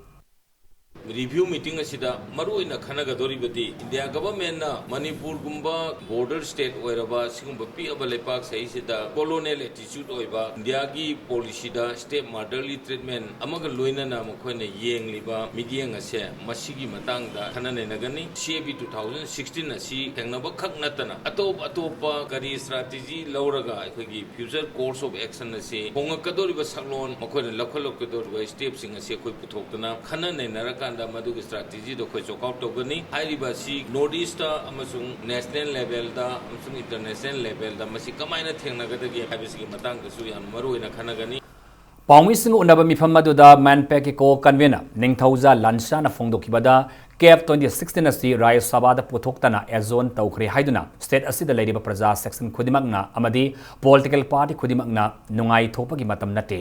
Review meeting ꯑꯁꯤꯗ ꯃꯔꯨꯑꯣꯏꯅ ꯈꯟꯅꯒꯗꯧꯔꯤꯕꯗꯤ India governmentꯅ ꯃꯅꯤꯄꯨꯔꯒꯨꯝꯕ border state ꯑꯣꯏꯔꯕ ꯁꯤꯒꯨꯝꯕ ꯄꯤꯛꯑꯕ ꯂꯩꯄꯥꯛꯁꯤꯗ colonial attitude ꯑꯣꯏꯕ Indiaꯒꯤ policyꯗ state motherly treatment ꯑꯃꯒ ꯂꯣꯏꯅꯅ ꯃꯈꯣꯏꯅ ꯌꯦꯡꯂꯤꯕ ꯃꯤꯠꯌꯦꯡ ꯑꯁꯦ ꯃꯁꯤꯒꯤ ꯃꯇꯥꯡꯗ ꯈꯟꯅ ꯅꯩꯅꯒꯅꯤ꯫ C A B two thousand sixteen ꯑꯁꯤ ꯊꯦꯡꯅꯕ ꯈꯛ ꯅꯠꯇꯅ ꯑꯇꯣꯞ ꯑꯇꯣꯞꯄ ꯀꯔꯤ strategy ꯂꯧꯔꯒ ꯑꯩꯈꯣꯏꯒꯤ future course of action ꯑꯁꯤ ꯍꯣꯡꯉꯛꯀꯗꯧꯔꯤꯕ ꯁꯛꯂꯣꯟ ꯃꯈꯣꯏꯅ ꯂꯧꯈꯠꯂꯛꯀꯗꯧꯔꯤꯕ stepꯁꯤꯡ ꯑꯁꯤ ꯑꯩꯈꯣꯏ ꯄꯨꯊꯣꯛꯇꯨꯅ ꯈꯟꯅ ꯅꯩꯅꯔꯀꯥꯟꯗ ꯃꯗꯨꯒꯤ strategyꯗꯣ ꯑꯩꯈꯣꯏ work out ꯇꯧꯒꯅꯤ꯫ ꯍꯥꯏꯔꯤꯕ ꯑꯁꯤ North Eastꯇ ꯑꯃꯁꯨꯡ national levelꯗ ꯑꯃꯁꯨꯡ international levelꯗ ꯃꯁꯤ ꯀꯃꯥꯏꯅ ꯊꯦꯡꯅꯒꯗꯒꯦ ꯍꯥꯏꯕꯁꯤꯒꯤ ꯃꯇꯥꯡꯗꯁꯨ ꯌꯥꯝ ꯃꯔꯨ ꯑꯣꯏꯅ ꯈꯟꯅꯒꯅꯤ꯫ ꯄꯥꯎꯃꯤꯁꯤꯡꯒ ꯎꯅꯕ ꯃꯤꯐꯝ ꯑꯗꯨꯗ MANPACꯀꯤ co-convener ꯅꯤꯡꯊꯧꯖꯥ ꯂꯟꯁꯥꯅ ꯐꯣꯡꯗꯣꯛꯈꯤꯕꯗ CAB twenty sixteen ꯑꯁꯤ ꯔꯥꯖ꯭ꯌ ꯁꯚꯥꯗ ꯄꯨꯊꯣꯛꯇꯅ adjourn ꯇꯧꯈ꯭ꯔꯦ ꯍꯥꯏꯗꯨꯅ state ꯑꯁꯤꯗ ꯂꯩꯔꯤꯕ ꯄ꯭ꯔꯖꯥ section ꯈꯨꯗꯤꯡꯃꯛꯅ ꯑꯃꯗꯤ political party ꯈꯨꯗꯤꯡꯃꯛꯅ ꯅꯨꯡꯉꯥꯏꯊꯣꯛꯄꯒꯤ ꯃꯇꯝ ꯅꯠꯇꯦ꯫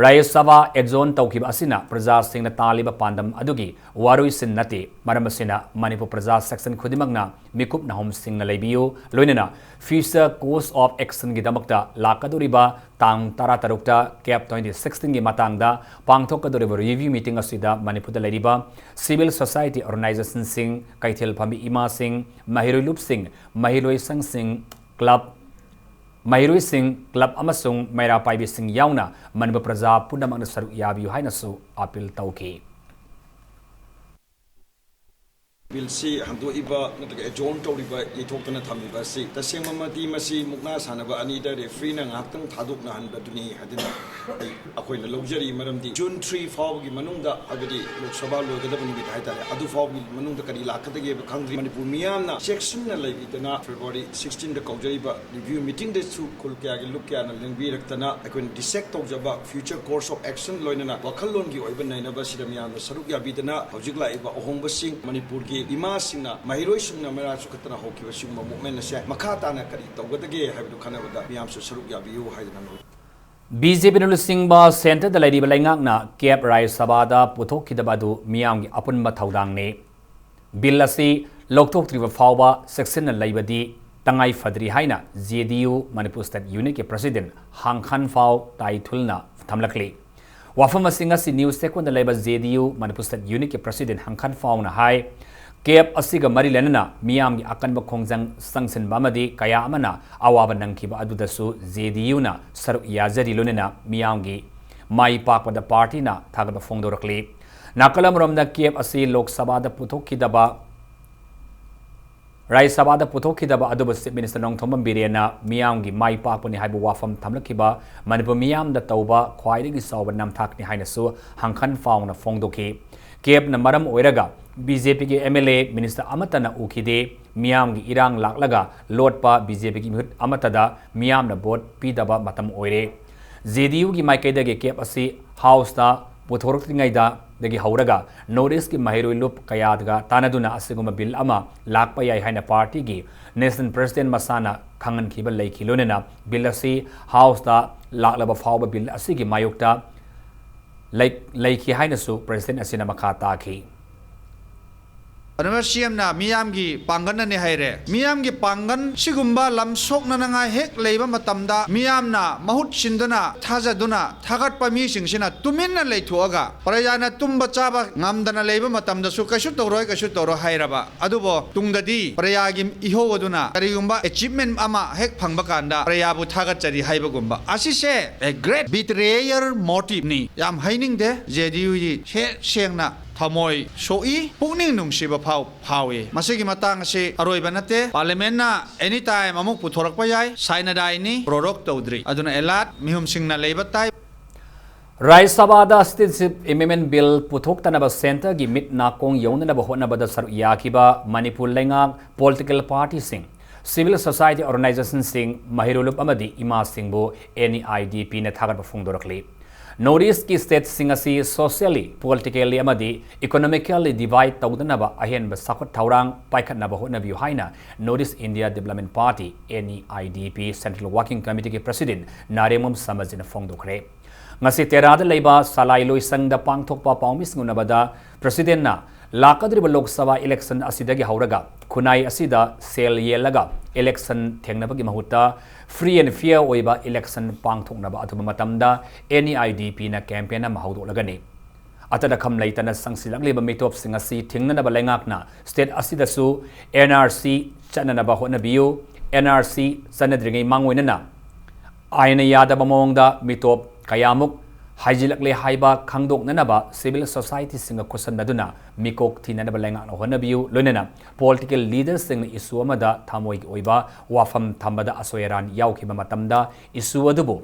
ꯔꯥꯖ꯭ꯌ ꯁꯚꯥ adjourn ꯇꯧꯈꯤꯕ ꯑꯁꯤꯅ ꯄ꯭ꯔꯖꯥꯁꯤꯡꯅ ꯇꯥꯜꯂꯤꯕ ꯄꯥꯟꯗꯝ ꯑꯗꯨꯒꯤ ꯋꯥꯔꯣꯏꯁꯤꯟ ꯅꯠꯇꯦ꯫ ꯃꯔꯝ ꯑꯁꯤꯅ ꯃꯅꯤꯄꯨꯔ ꯄ꯭ꯔꯖꯥ section ꯈꯨꯗꯤꯡꯃꯛꯅ ꯃꯤꯀꯨꯞ ꯅꯥꯍꯨꯝꯁꯤꯡꯅ ꯂꯩꯕꯤꯌꯨ꯫ ꯂꯣꯏꯅꯅ future course of actionꯒꯤꯗꯃꯛꯇ ꯂꯥꯛꯀꯗꯧꯔꯤꯕ ꯇꯥꯡ ꯇꯔꯥꯇꯔꯨꯛꯇ CAB twenty sixteenꯒꯤ ꯃꯇꯥꯡꯗ ꯄꯥꯡꯊꯣꯛꯀꯗꯧꯔꯤꯕ review meeting ꯑꯁꯤꯗ ꯃꯅꯤꯄꯨꯔꯗ ꯂꯩꯔꯤꯕ civil society organizationꯁꯤꯡ, ꯀꯩꯊꯦꯜ ꯐꯝꯕꯤ ꯏꯃꯥꯁꯤꯡ, ꯃꯍꯩꯔꯣꯏ ꯂꯨꯞꯁꯤꯡ, ꯃꯍꯩꯔꯣꯏ ꯁꯪꯁꯤꯡ, club, ꯃꯍꯩꯔꯣꯏꯁꯤꯡ, club ꯑꯃꯁꯨꯡ ꯃꯩꯔꯥ ꯄꯥꯏꯕꯤꯁꯤꯡ ꯌꯥꯎꯅ ꯃꯅꯤꯄꯨꯔ ꯄ꯭ꯔꯖꯥ ꯄꯨꯝꯅꯃꯛꯅ ꯁꯔꯨꯛ ꯌꯥꯕꯤꯌꯨ ꯍꯥꯏꯅꯁꯨ appeal ꯇꯧꯈꯤ꯫ ꯕꯤꯜꯁꯤ ꯍꯟꯗꯣꯛꯏꯕ ꯅꯠꯇ꯭ꯔꯒ ꯑꯦꯖꯣꯔꯟ ꯇꯧꯔꯤꯕ, ꯌꯩꯊꯣꯛꯇꯅ ꯊꯝꯃꯤꯕ ꯑꯁꯤ ꯇꯁꯦꯡꯕꯃꯛꯇꯤ ꯃꯁꯤ ꯃꯨꯛꯅꯥ ꯁꯥꯟꯅꯕ ꯑꯅꯤꯗ ꯔꯦꯐ꯭ꯔꯤꯅ ꯉꯥꯏꯍꯥꯛꯇꯪ ꯊꯥꯗꯣꯛꯅꯍꯟꯕꯗꯨꯅꯤ ꯍꯥꯏꯗꯨꯅ ꯑꯩ, ꯑꯩꯈꯣꯏꯅ ꯂꯧꯖꯔꯤ꯫ ꯃꯔꯝꯗꯤ ꯖꯨꯟ ꯊ꯭ꯔꯤ ꯐꯥꯎꯕꯒꯤ ꯃꯅꯨꯡꯗ, ꯍꯥꯏꯕꯗꯤ ꯂꯣꯛ ꯁꯚꯥ ꯂꯣꯏꯒꯗꯕ ꯅꯨꯃꯤꯠ ꯍꯥꯏꯇꯥꯔꯦ, ꯑꯗꯨ ꯐꯥꯎꯕꯒꯤ ꯃꯅꯨꯡꯗ ꯀꯔꯤ ꯂꯥꯛꯀꯗꯒꯦꯕ ꯈꯪꯗ꯭ꯔꯤ꯫ ꯃꯅꯤꯄꯨꯔ ꯃꯤꯌꯥꯝꯅ ꯆꯦꯛꯁꯤꯟꯅ ꯂꯩꯕꯤꯗꯅ ꯐꯦꯕ꯭ꯔꯨꯋꯥꯔꯤ ꯁꯤꯛꯁꯇꯤꯟꯗ ꯀꯧꯖꯔꯤꯕ ꯔꯤꯚ꯭ꯌꯨ ꯃꯤꯇꯤꯡꯗꯁꯨ ꯈꯨꯜ ꯀꯌꯥꯒꯤ ꯂꯨꯞ ꯀꯌꯥꯅ ꯂꯦꯡꯕꯤꯔꯛꯇꯅ ꯑꯩꯈꯣꯏꯅ ꯗꯤꯁꯦꯛ ꯇꯧꯖꯕ future course of action ꯂꯣꯏꯅꯅ ꯋꯥꯈꯜꯂꯣꯟꯒꯤ ꯑꯣꯏꯕ ꯅꯩꯅꯕꯁꯤꯗ ꯃꯤꯌꯥꯝꯅ ꯁꯔꯨꯛ ꯌꯥꯕꯤꯗꯅ ꯍꯧꯖꯤꯛ ꯂꯥꯛꯏꯕ ꯑꯍꯣꯡꯕꯁꯤꯡ ꯃꯅꯤꯄꯨꯔꯒꯤ ꯏꯃꯥꯁꯤꯡꯅ, ꯃꯍꯩꯔꯣꯏꯁꯤꯡꯅ ꯃꯔꯥ ꯆꯨꯈꯠꯇꯅ ꯍꯧꯈꯤꯕ ꯁꯤꯒꯨꯝꯕ movement ꯑꯁꯦ ꯃꯈꯥ ꯇꯥꯅ ꯀꯔꯤ ꯇꯧꯒꯗꯒꯦ ꯍꯥꯏꯕꯗꯨ ꯈꯟꯅꯕꯗ ꯃꯤꯌꯥꯝꯁꯨ ꯁꯔꯨꯛ ꯌꯥꯕꯤꯌꯨ ꯍꯥꯏꯗꯅ ꯂꯧꯏ꯫ ꯕꯤ ꯖꯦ ꯄꯤꯅ ꯂꯨꯆꯤꯡꯕ ꯁꯦꯟꯇꯔꯗ ꯂꯩꯔꯤꯕ ꯂꯩꯉꯥꯛꯅ ꯀꯦꯞ ꯔꯥꯖ꯭ꯌ ꯁꯚꯥꯗ ꯄꯨꯊꯣꯛꯈꯤꯗꯕ ꯑꯗꯨ ꯃꯤꯌꯥꯝꯒꯤ ꯑꯄꯨꯟꯕ ꯊꯧꯗꯥꯡꯅꯤ꯫ ꯕꯤꯜ ꯑꯁꯤ ꯂꯧꯊꯣꯛꯇ꯭ꯔꯤꯕ ꯐꯥꯎꯕ ꯆꯦꯛꯁꯤꯟꯅ ꯂꯩꯕꯗꯤ ꯇꯉꯥꯏ ꯐꯗ꯭ꯔꯤ ꯍꯥꯏꯅ ꯖꯦ ꯗꯤ ꯌꯨ ꯃꯅꯤꯄꯨꯔ ꯁ꯭ꯇꯦꯠ ꯌꯨꯅꯤꯠꯀꯤ ꯄ꯭ꯔꯁꯤꯗꯦꯟ ꯍꯥꯡꯈꯟꯐꯥꯎ ꯇꯥꯏꯊꯨꯜꯅ ꯊꯝꯂꯛꯂꯤ꯫ ꯋꯥꯐꯝ ꯑꯁꯤꯡ ꯑꯁꯤ ꯅ꯭ꯌꯨꯁ ꯇꯦꯛꯀꯣꯟꯗ ꯂꯩꯕ ꯖꯦ ꯗꯤ ꯌꯨ ꯃꯅꯤꯄꯨꯔ ꯁ꯭ꯇꯦꯠ ꯌꯨꯅꯤꯠꯀꯤ ꯄ꯭ꯔꯁꯤꯗꯦꯟ ꯍꯥꯡꯈꯟꯐꯥꯎꯅ ꯍꯥꯏ, ꯀꯦꯞ ꯑꯁꯤꯒ ꯃꯔꯤ ꯂꯩꯅꯅ ꯃꯤꯌꯥꯝꯒꯤ ꯑꯀꯟꯕ ꯈꯣꯡꯖꯪ ꯆꯪꯁꯤꯟꯕ ꯑꯃꯗꯤ ꯀꯌꯥ ꯑꯃꯅ ꯑꯋꯥꯕ ꯅꯪꯈꯤꯕ ꯑꯗꯨꯗꯁꯨ ꯖꯦ ꯗꯤ ꯌꯨꯅ ꯁꯔꯨꯛ ꯌꯥꯖꯔꯤ, ꯂꯣꯏꯅꯅ ꯃꯤꯌꯥꯝꯒꯤ ꯃꯥꯏ ꯄꯥꯛꯄꯗ ꯄꯥꯔꯇꯤꯅ ꯊꯥꯒꯠꯄ ꯐꯣꯡꯗꯣꯔꯛꯂꯤ꯫ ꯅꯥꯀꯜ ꯑꯃꯔꯣꯝꯗ ꯀꯦꯞ ꯑꯁꯤ ꯂꯣꯛ ꯁꯚꯥꯗ ꯄꯨꯊꯣꯛꯈꯤꯗꯕ ꯔꯥꯖ꯭ꯌ ꯁꯚꯥꯗ ꯄꯨꯊꯣꯛꯈꯤꯗꯕ ꯑꯗꯨꯕꯨ ꯆꯤꯐ ꯃꯤꯅꯤꯁꯇꯔ ꯅꯣꯡꯊꯣꯝꯕꯝ ꯕꯤꯔꯦꯟꯅ ꯃꯤꯌꯥꯝꯒꯤ ꯃꯥꯏ ꯄꯥꯛꯄꯅꯤ ꯍꯥꯏꯕ ꯋꯥꯐꯝ ꯊꯝꯂꯛꯈꯤꯕ ꯃꯅꯤꯄꯨꯔ ꯃꯤꯌꯥꯝꯗ ꯇꯧꯕ ꯈ꯭ꯋꯥꯏꯗꯒꯤ ꯆꯥꯎꯕ ꯅꯝꯊꯥꯛꯅꯤ ꯍꯥꯏꯅꯁꯨ ꯍꯥꯡꯈꯟ ꯐꯥꯎꯅ ꯐꯣꯡꯗꯣꯛꯈꯤ꯫ ꯀꯦꯞꯅ ꯃꯔꯝ ꯑꯣꯏꯔꯒ ꯕꯤ ꯖꯦ ꯄꯤꯒꯤ ꯑꯦꯝ ꯑꯦꯜ ꯑꯦ ꯃꯤꯅꯤꯁꯇꯔ ꯑꯃꯠꯇꯅ ꯎꯈꯤꯗꯦ꯫ ꯃꯤꯌꯥꯝꯒꯤ ꯏꯔꯥꯡ ꯂꯥꯛꯂꯒ ꯂꯣꯠꯄ ꯕꯤ ꯖꯦ ꯄꯤꯒꯤ ꯃꯤꯍꯨꯠ ꯑꯃꯠꯇꯗ ꯃꯤꯌꯥꯝꯅ ꯚꯣꯠ ꯄꯤꯗꯕ ꯃꯇꯝ ꯑꯣꯏꯔꯦ꯫ ꯖꯦ ꯗꯤ ꯌꯨꯒꯤ ꯃꯥꯏꯀꯩꯗꯒꯤ ꯀꯦꯞ ꯑꯁꯤ ꯍꯥꯎꯁꯇ ꯄꯨꯊꯣꯔꯛꯇ꯭ꯔꯤꯉꯩꯗꯒꯤ ꯍꯧꯔꯒ ꯅꯣꯔꯠ ꯏꯁꯀꯤ ꯃꯍꯩꯔꯣꯏ ꯂꯨꯞ ꯀꯌꯥꯒ ꯇꯥꯟꯅꯗꯨꯅ ꯑꯁꯤꯒꯨꯝꯕ ꯕꯤꯜ ꯑꯃ ꯂꯥꯛꯄ ꯌꯥꯏ ꯍꯥꯏꯅ ꯄꯥꯔꯇꯤꯒꯤ ꯅꯦꯁꯅꯦꯜ ꯄ꯭ꯔꯁꯤꯗꯦꯟ ꯃꯁꯥꯅ ꯈꯪꯍꯟꯈꯤꯕ ꯂꯩꯈꯤ꯫ ꯂꯣꯏꯅꯅ ꯕꯤꯜ ꯑꯁꯤ ꯍꯥꯎꯁꯇ ꯂꯥꯛꯂꯕ ꯐꯥꯎꯕ ꯕꯤꯜ ꯑꯁꯤꯒꯤ ꯃꯥꯌꯣꯛꯇ ꯂꯩ-, ꯂꯩꯈꯤ ꯍꯥꯏꯅꯁꯨ ꯄ꯭ꯔꯁꯤꯗꯦꯟ ꯑꯁꯤꯅ ꯃꯈꯥ ꯇꯥꯈꯤ꯫ ꯑꯗꯨꯅ ꯁꯤ ꯑꯦꯝꯅ ꯃꯤꯌꯥꯝꯒꯤ ꯄꯥꯡꯒꯜꯅꯅꯤ ꯍꯥꯏꯔꯦ꯫ ꯃꯤꯌꯥꯝꯒꯤ ꯄꯥꯡꯒꯜ ꯁꯤꯒꯨꯝꯕ ꯂꯝ ꯁꯣꯛꯅꯅꯉꯥꯏ ꯍꯦꯛ ꯂꯩꯕ ꯃꯇꯝꯗ ꯃꯤꯌꯥꯝꯅ ꯃꯍꯨꯠ ꯁꯤꯟꯗꯨꯅ ꯊꯥꯖꯗꯨꯅ ꯊꯥꯒꯠꯄ ꯃꯤꯁꯤꯡꯁꯤꯅ ꯇꯨꯃꯤꯟꯅ ꯂꯩꯊꯣꯛꯑꯒ ꯄ꯭ꯔꯖꯥꯅ ꯇꯨꯝꯕ ꯆꯥꯕ ꯉꯝꯗꯅ ꯂꯩꯕ ꯃꯇꯝꯗꯁꯨ ꯀꯩꯁꯨ ꯇꯧꯔꯣꯏ, ꯀꯩꯁꯨ ꯇꯧꯔꯣꯏ ꯍꯥꯏꯔꯕ ꯑꯗꯨꯕꯨ ꯇꯨꯡꯗꯗꯤ ꯄ꯭ꯔꯖꯥꯒꯤ ꯏꯍꯧ ꯑꯗꯨꯅ ꯀꯔꯤꯒꯨꯝꯕ achievement ꯑꯃ ꯍꯦꯛ ꯐꯪꯕ ꯀꯥꯟꯗ ꯄ꯭ꯔꯖꯥꯕꯨ ꯊꯥꯒꯠꯆꯔꯤ ꯍꯥꯏꯕꯒꯨꯝꯕ꯫ ꯑꯁꯤꯁꯦ a great betrayal motiveꯅꯤ꯫ ꯌꯥꯝ ꯍꯩꯅꯤꯡꯗꯦ꯫ ꯖꯦ ꯗꯤ ꯌꯨꯒꯤ ꯁꯦ-, ꯁꯦꯡꯅ ꯊꯃꯣꯏ ꯁꯣꯛꯏ, ꯄꯨꯛꯅꯤꯡ ꯅꯨꯡꯁꯤꯕ ꯐꯥꯎ ꯐꯥꯎꯏ꯫ ꯃꯁꯤꯒꯤ ꯃꯇꯥꯡ ꯑꯁꯤ ꯑꯔꯣꯏꯕ ꯅꯠꯇꯦ꯫ Parliament ꯅ any time ꯑꯃꯨꯛ ꯄꯨꯊꯣꯔꯛꯄ ꯌꯥꯏ꯫ ꯁꯥꯏꯅꯗꯥꯏꯅꯤ, ꯄ꯭ꯔꯣꯔꯣꯛ ꯇꯧꯗ꯭ꯔꯤ꯫ ꯑꯗꯨꯅ alert, ꯃꯤꯍꯨꯝꯁꯤꯡꯅ ꯂꯩꯕ ꯇꯥꯏ꯫ ꯔꯥꯖ꯭ꯌ ꯁꯚꯥꯗ Citizenship Amendment Bill ꯄꯨꯊꯣꯛꯇꯅꯕ centre ꯒꯤ ꯃꯤꯠ ꯅꯥꯀꯣꯡ ꯌꯧꯅꯅꯕ ꯍꯣꯠꯅꯕꯗ ꯁꯔꯨꯛ ꯌꯥꯈꯤꯕ ꯃꯅꯤꯄꯨꯔ ꯂꯩꯉꯥꯛ, political party ꯁꯤꯡ, civil society organisation ꯁꯤꯡ, ꯃꯍꯩꯔꯣꯏ ꯂꯨꯞ ꯑꯃꯗꯤ ꯏꯃꯥꯁꯤꯡꯕꯨ N E I D P ꯅ ꯊꯥꯒꯠꯄ ꯐꯣꯡꯗꯣꯔꯛꯂꯤ꯫ North East ꯀꯤ state ꯁꯤꯡ ꯑꯁꯤ socially, politically ꯑꯃꯗꯤ economically divide ꯇꯧꯗꯅꯕ ꯑꯍꯦꯟꯕ ꯆꯥꯎꯈꯠ ꯊꯧꯔꯥꯡ ꯄꯥꯏꯈꯠꯅꯕ ꯍꯣꯠꯅꯕꯤꯌꯨ ꯍꯥꯏꯅ North East India Development Party, N E I D P, Central Working Committee ꯒꯤ President ꯅꯥꯔꯦꯝꯉꯝ ꯁꯃꯖꯤꯅ ꯐꯣꯡꯗꯣꯛꯈ꯭ꯔꯦ꯫ ꯉꯁꯤ ꯇꯦꯔꯥꯗ ꯂꯩꯕ ꯁꯂꯥꯏ ꯂꯣꯏꯁꯪꯗ ꯄꯥꯡꯊꯣꯛꯄ ꯄꯥꯎꯃꯤꯁꯤꯡ ꯎꯅꯕꯗ President ꯅ ꯂꯥꯛꯀꯗꯧꯔꯤꯕ ꯂꯣꯛ ꯁꯚꯥ election ꯑꯁꯤꯗꯒꯤ ꯍꯧꯔꯒ ꯈꯨꯟꯅꯥꯏ ꯑꯁꯤꯗ ꯁꯦꯜ ꯌꯦꯜꯂꯒ election ꯊꯦꯡꯅꯕꯒꯤ ꯃꯍꯨꯠꯇ free and fair ꯑꯣꯏꯕ election ꯄꯥꯡꯊꯣꯛꯅꯕ ꯑꯊꯨꯕ ꯃꯇꯝꯗ N E I D P ꯅ campaign ꯑꯃ ꯍꯧꯗꯣꯛꯂꯒꯅꯤ꯫ ꯑꯇꯠ ꯑꯈꯝ ꯂꯩꯇꯅ ꯆꯪꯁꯤꯜꯂꯛꯂꯤꯕ ꯃꯤꯇꯣꯞꯁꯤꯡ ꯑꯁꯤ ꯊꯤꯡꯅꯅꯕ ꯂꯩꯉꯥꯛꯅ state ꯑꯁꯤꯗꯁꯨ N R C ꯆꯠꯅꯅꯕ ꯍꯣꯠꯅꯕꯤꯌꯨ꯫ N R C ꯆꯠꯅꯗ꯭ꯔꯤꯉꯩ ꯃꯥꯡꯑꯣꯏꯅꯅ ꯑꯥꯏꯟꯅ ꯌꯥꯗꯕ ꯃꯑꯣꯡꯗ ꯃꯤꯇꯣꯞ ꯀꯌꯥꯃꯨꯛ ꯍꯥꯏꯖꯤꯜꯂꯛꯂꯦ ꯍꯥꯏꯕ ꯈꯪꯗꯣꯛꯅꯅꯕ civil society ꯁꯤꯡꯒ ꯈꯨꯠꯁꯝꯅꯗꯨꯅ ꯃꯤꯀꯣꯛ ꯊꯤꯅꯅꯕ ꯂꯩꯉꯥꯛꯅ ꯍꯣꯠꯅꯕꯤꯌꯨ꯫ ꯂꯣꯏꯅꯅ political leader ꯁꯤꯡꯅ issue ꯑꯃꯗ ꯊꯃꯣꯏꯒꯤ ꯑꯣꯏꯕ ꯋꯥꯐꯝ ꯊꯝꯕꯗ ꯑꯁꯣꯏ ꯑꯔꯥꯟ ꯌꯥꯎꯈꯤꯕ ꯃꯇꯝꯗ issue ꯑꯗꯨꯕꯨ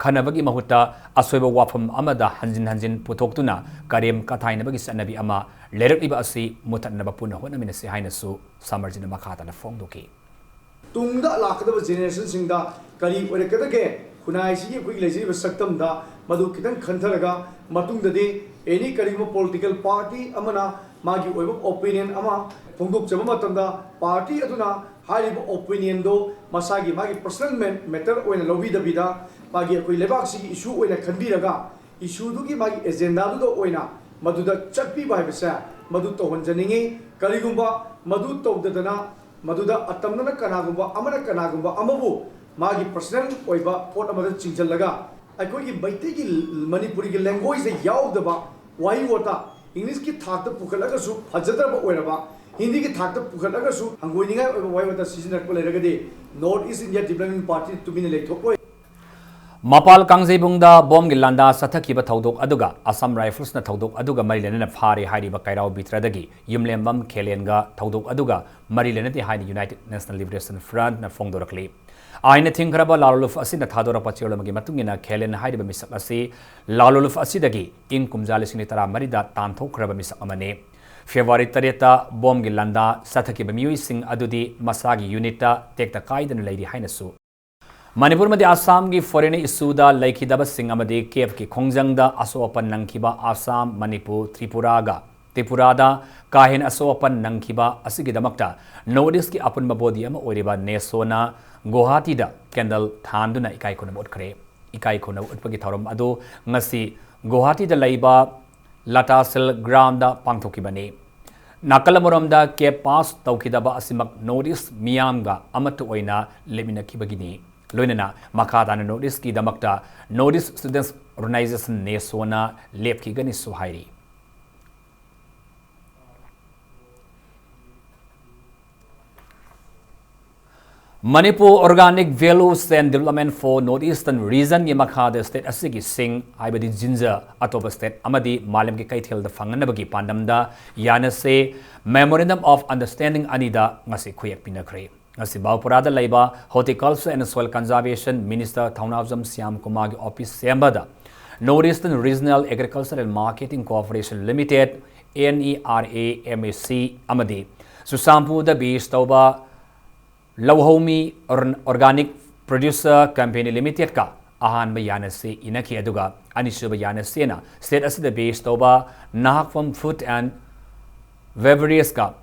ꯈꯟꯅꯕꯒꯤ ꯃꯍꯨꯠꯇ ꯑꯁꯣꯏꯕ ꯋꯥꯐꯝ ꯑꯃꯗ ꯍꯟꯖꯤꯟ ꯍꯟꯖꯤꯟ ꯄꯨꯊꯣꯛꯇꯨꯅ ꯀꯔꯦꯝ ꯀꯊꯥꯏꯅꯕꯒꯤ ꯆꯠꯅꯕꯤ ꯑꯃ ꯂꯩꯔꯛꯂꯤꯕ ꯑꯁꯤ ꯃꯨꯊꯠꯅꯕ ꯄꯨꯟꯅ ꯍꯣꯠꯅꯃꯤꯟꯅꯁꯤ ꯍꯥꯏꯅꯁꯨ ꯁꯃꯔꯖꯤꯠꯅ ꯃꯈꯥ ꯇꯥꯅ ꯐꯣꯡꯗꯣꯛꯈꯤ꯫ ꯇꯨꯡꯗ ꯂꯥꯛꯀꯗꯕ generation ꯁꯤꯡꯗ ꯀꯔꯤ ꯑꯣꯏꯔꯛꯀꯗꯒꯦ? ꯈꯨꯟꯅꯥꯏꯁꯤꯒꯤ ꯑꯩꯈꯣꯏꯒꯤ ꯂꯩꯖꯔꯤꯕ ꯁꯛꯇꯝꯗ ꯃꯗꯨ ꯈꯤꯇꯪ ꯈꯟꯊꯔꯒ ꯃꯇꯨꯡꯗꯗꯤ any ꯀꯔꯤꯒꯨꯝꯕ political party ꯑꯃꯅ ꯃꯥꯒꯤ ꯑꯣꯏꯕ opinion ꯑꯃ ꯐꯣꯡꯗꯣꯛꯆꯕ ꯃꯇꯝꯗ party ꯑꯗꯨꯅ ꯍꯥꯏꯔꯤꯕ opinion ꯗꯣ ꯃꯁꯥꯒꯤ ꯃꯥꯒꯤ personal ma-, matter ꯑꯣꯏꯅ ꯂꯧꯕꯤꯗꯕꯤꯗ ꯃꯥꯒꯤ ꯑꯩꯈꯣꯏ ꯂꯩꯕꯥꯛꯁꯤꯒꯤ issue ꯑꯣꯏꯅ ꯈꯟꯕꯤꯔꯒ issue ꯗꯨꯒꯤ ꯃꯥꯒꯤ agenda ꯗꯨꯗ ꯑꯣꯏꯅ ꯃꯗꯨꯗ ꯆꯠꯄꯤꯕ ꯍꯥꯏꯕꯁꯦ ꯃꯗꯨ ꯇꯧꯍꯟꯖꯅꯤꯡꯉꯤ꯫ ꯀꯔꯤꯒꯨꯝꯕ ꯃꯗꯨ ꯇꯧꯗꯗꯅ ꯃꯗꯨꯗ ꯑꯇꯝꯅꯅ ꯀꯅꯥꯒꯨꯝꯕ ꯑꯃꯅ ꯀꯅꯥꯒꯨꯝꯕ ꯑꯃꯕꯨ ꯃꯥꯒꯤ personal ꯑꯣꯏꯕ ꯄꯣꯠ ꯑꯃꯗ ꯆꯤꯡꯁꯤꯜꯂꯒ ꯑꯩꯈꯣꯏꯒꯤ ꯃꯩꯇꯩꯒꯤ, ꯃꯅꯤꯄꯨꯔꯤꯒꯤ language ꯗ ꯌꯥꯎꯗꯕ ꯋꯥꯍꯩ ꯋꯥꯇꯥ English ꯀꯤ ꯊꯥꯛꯇ ꯄꯨꯈꯠꯂꯒꯁꯨ ꯐꯖꯗ꯭ꯔꯕ ꯑꯣꯏꯔꯕ, ꯍꯤꯟꯗꯤꯒꯤ ꯊꯥꯛꯇ ꯄꯨꯈꯠꯂꯒꯁꯨ ꯍꯪꯒꯣꯏꯅꯤꯡꯉꯥꯏ ꯑꯣꯏꯕ ꯋꯥꯍꯩ ꯋꯥꯇꯥ ꯁꯤꯖꯤꯟꯅꯔꯛꯄ ꯂꯩꯔꯒꯗꯤ North East India Development Party ꯇꯨꯃꯤꯟꯅ ꯂꯩꯊꯣꯛꯂꯣꯏ꯫ ꯃꯄꯥꯜ ꯀꯥꯡꯖꯩꯕꯨꯡꯗ ꯕꯣꯝꯒꯤ ꯂꯥꯟꯗꯥ ꯆꯠꯊꯈꯤꯕ ꯊꯧꯗꯣꯛ ꯑꯗꯨꯒ ꯑꯁꯥꯝ ꯔꯥꯏꯐꯜꯁꯅ ꯊꯧꯗꯣꯛ ꯑꯗꯨꯒ ꯃꯔꯤ ꯂꯩꯅꯅ ꯐꯥꯔꯦ ꯍꯥꯏꯔꯤꯕ ꯀꯩꯔꯥꯎ ꯕꯤꯇ꯭ꯔꯗꯒꯤ ꯌꯨꯝꯂꯦꯝꯕꯝ ꯈꯦꯂꯦꯟꯒ ꯊꯧꯗꯣꯛ ꯑꯗꯨꯒ ꯃꯔꯤ ꯂꯩꯅꯗꯦ ꯍꯥꯏꯅ United National Liberation Frontꯅ ꯐꯣꯡꯗꯣꯔꯛꯂꯤ꯫ ꯑꯥꯏꯟꯅ ꯊꯤꯡꯈ꯭ꯔꯕ ꯂꯥꯜꯂꯣꯂꯨꯞ ꯑꯁꯤꯅ ꯊꯥꯗꯣꯔꯛꯄ ꯆꯦꯔꯣꯜ ꯑꯃꯒꯤ ꯃꯇꯨꯡ ꯏꯟꯅ ꯈꯦꯂꯦꯟ ꯍꯥꯏꯔꯤꯕ ꯃꯤꯁꯛ ꯑꯁꯤ ꯂꯥꯜꯂꯣꯂꯨꯞ ꯑꯁꯤꯗꯒꯤ ꯏꯪ ꯀꯨꯝꯖꯥ ꯂꯤꯁꯤꯡ ꯑꯅꯤ ꯇꯔꯥꯃꯔꯤꯗ ꯇꯥꯟꯊꯣꯛꯈ꯭ꯔꯕ ꯃꯤꯁꯛ ꯑꯃꯅꯤ꯫ ꯐꯦꯕ꯭ꯔꯨꯋꯥꯔꯤ ꯇꯔꯦꯠꯇ ꯕꯣꯝꯒꯤ ꯂꯥꯟꯗꯥ ꯆꯠꯊꯈꯤꯕ ꯃꯤꯑꯣꯏꯁꯤꯡ ꯑꯗꯨꯗꯤ ꯃꯁꯥꯒꯤ ꯌꯨꯅꯤꯠꯇ ꯇꯦꯛꯇ ꯀꯥꯏꯗꯅ ꯂꯩꯔꯤ ꯍꯥꯏꯅꯁꯨ꯫ ꯃꯅꯤꯄꯨꯔ ꯑꯃꯗꯤ ꯑꯁꯥꯝꯒꯤ foreign issueꯗ ꯂꯩꯈꯤꯗꯕꯁꯤꯡ ꯑꯃꯗꯤ ꯀꯦꯞꯀꯤ ꯈꯣꯡꯖꯪꯗ ꯑꯁꯣꯛ ꯑꯄꯟ ꯅꯪꯈꯤꯕ ꯑꯁꯥꯝ, ꯃꯅꯤꯄꯨꯔ, ꯇ꯭ꯔꯤꯄꯨꯔꯥꯒ, ꯇ꯭ꯔꯤꯄꯨꯔꯥꯗ ꯀꯥ ꯍꯦꯟꯅ ꯑꯁꯣꯛ ꯑꯄꯟ ꯅꯪꯈꯤꯕ ꯑꯁꯤꯒꯤꯗꯃꯛꯇ North Eastꯀꯤ ꯑꯄꯨꯟꯕ body ꯑꯃ ꯑꯣꯏꯔꯤꯕ ꯅꯦꯁꯣꯅ ꯒꯨꯋꯥꯍꯥꯇꯤꯗ candle ꯊꯥꯟꯗꯨꯅ ꯏꯀꯥꯏ ꯈꯨꯝꯅꯕ ꯎꯠꯈ꯭ꯔꯦ꯫ ꯏꯀꯥꯏ ꯈꯨꯝꯅꯕ ꯎꯠꯄꯒꯤ ꯊꯧꯔꯝ ꯑꯗꯨ ꯉꯁꯤ ꯒꯨꯋꯥꯍꯥꯇꯤꯗ ꯂꯩꯕ ꯂꯇꯥꯁꯤꯜ groundꯗ ꯄꯥꯡꯊꯣꯛꯈꯤꯕꯅꯤ꯫ ꯅꯥꯀꯜ ꯑꯃꯔꯣꯝꯗ ꯀꯦꯞ ꯄꯥꯁ ꯇꯧꯈꯤꯗꯕ ꯑꯁꯤꯃꯛ North East ꯃꯤꯌꯥꯝꯒ ꯑꯃꯠꯇ ꯑꯣꯏꯅ ꯂꯦꯞꯃꯤꯟꯅꯈꯤꯕꯒꯤꯅꯤ꯫ ꯂꯣꯏꯅꯅ ꯃꯈꯥ ꯇꯥꯅ North Eastꯀꯤꯗꯃꯛꯇ North East Students Organization ꯅꯦꯁꯣꯅ ꯂꯦꯞꯈꯤꯒꯅꯤꯁꯨ ꯍꯥꯏꯔꯤ꯫ Manipur Organic Values and Development for North Eastern Regionꯒꯤ ꯃꯈꯥꯗ state ꯑꯁꯤꯒꯤ ꯁꯤꯡ, ꯍꯥꯏꯕꯗꯤ ꯖꯤꯟꯖꯔ, ꯑꯇꯣꯞꯄ state ꯑꯃꯗꯤ ꯃꯥꯂꯦꯝꯒꯤ ꯀꯩꯊꯦꯜꯗ ꯐꯪꯅꯅꯕꯒꯤ ꯄꯥꯟꯗꯝꯗ ꯌꯥꯅꯁꯦ Memorandum of Understanding ꯑꯅꯤꯗ ꯉꯁꯤ ꯈꯨꯌꯦꯛ ꯄꯤꯅꯈ꯭ꯔꯦ꯫ ꯉꯁꯤ ꯕꯥꯎꯄꯨꯔꯥꯗ ꯂꯩꯕ Horticulture and Soil Conservation Minister Thounaojam Shyam ꯀꯨꯃꯥꯔꯒꯤ office ꯁꯦꯝꯕꯗ North Eastern Regional Agriculture and Marketing Corporation Limited, N E R A M A C, ꯑꯃꯗꯤ ꯆꯨꯔꯆꯥꯟꯄꯨꯔꯗ base ꯇꯧꯕ ꯂꯧꯍꯧꯃꯤ Or-, Organic Producer Company Limitedꯀ ꯑꯍꯥꯟꯕ ꯌꯥꯅꯁꯦ ꯏꯅꯈꯤ, ꯑꯗꯨꯒ ꯑꯅꯤꯁꯨꯕ ꯌꯥꯅꯁꯦꯅ state ꯑꯁꯤꯗ base ꯇꯧꯕ ꯅꯍꯥꯛꯐꯝ Food and Beverageꯀ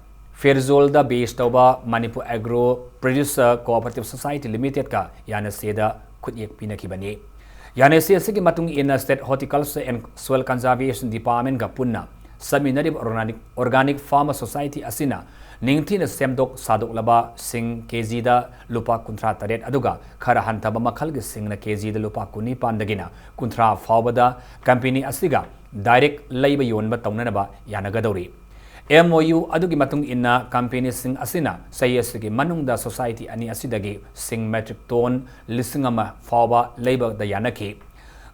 ꯐꯦꯔꯖꯣꯜꯗ base ꯇꯧꯕ Manipur Agro Producer Cooperative Society Limitedꯀ ꯌꯥꯅꯁꯦꯗ ꯈꯨꯠꯌꯦꯛ ꯄꯤꯅꯈꯤꯕꯅꯤ꯫ ꯌꯥꯅꯁꯦ ꯑꯁꯤꯒꯤ ꯃꯇꯨꯡ ꯏꯟꯅ State Horticulture and Soil Conservation Departmentꯀ ꯄꯨꯟꯅ ꯆꯠꯃꯤꯟꯅꯔꯤꯕ Organic, Organic Farmer Society ꯑꯁꯤꯅ ꯅꯤꯡꯊꯤꯅ ꯁꯦꯝꯗꯣꯛ ꯁꯥꯗꯣꯛꯂꯕ ꯁꯤꯡ KGꯗ ꯂꯨꯄꯥ ꯀꯨꯟꯊ꯭ꯔꯥ ꯇꯔꯦꯠ, ꯑꯗꯨꯒ ꯈꯔ ꯍꯟꯊꯕ ꯃꯈꯜꯒꯤ ꯁꯤꯡꯅ KGꯗ ꯂꯨꯄꯥ ꯀꯨꯟꯅꯤꯄꯥꯟꯗꯒꯤꯅ ꯀꯨꯟꯊ꯭ꯔꯥ ꯐꯥꯎꯕꯗ company ꯑꯁꯤꯒ direct ꯂꯩꯕ ꯌꯣꯟꯕ ꯇꯧꯅꯅꯕ ꯌꯥꯅꯒꯗꯧꯔꯤ꯫ ꯑꯦꯝ ꯑꯣ ꯌꯨ ꯑꯗꯨꯒꯤ ꯃꯇꯨꯡ ꯏꯟꯅ ꯀꯝꯄꯦꯅꯤꯁꯤꯡ ꯑꯁꯤꯅ ꯆꯍꯤ ꯑꯁꯤꯒꯤ ꯃꯅꯨꯡꯗ ꯁꯣꯁꯥꯏꯇꯤ ꯑꯅꯤ ꯑꯁꯤꯗꯒꯤ ꯁꯤꯡ ꯃꯦꯇ꯭ꯔꯤꯛ ꯇꯣꯟ ꯂꯤꯁꯤꯡ ꯑꯃ ꯐꯥꯎꯕ ꯂꯩꯕꯗ ꯌꯥꯅꯈꯤ꯫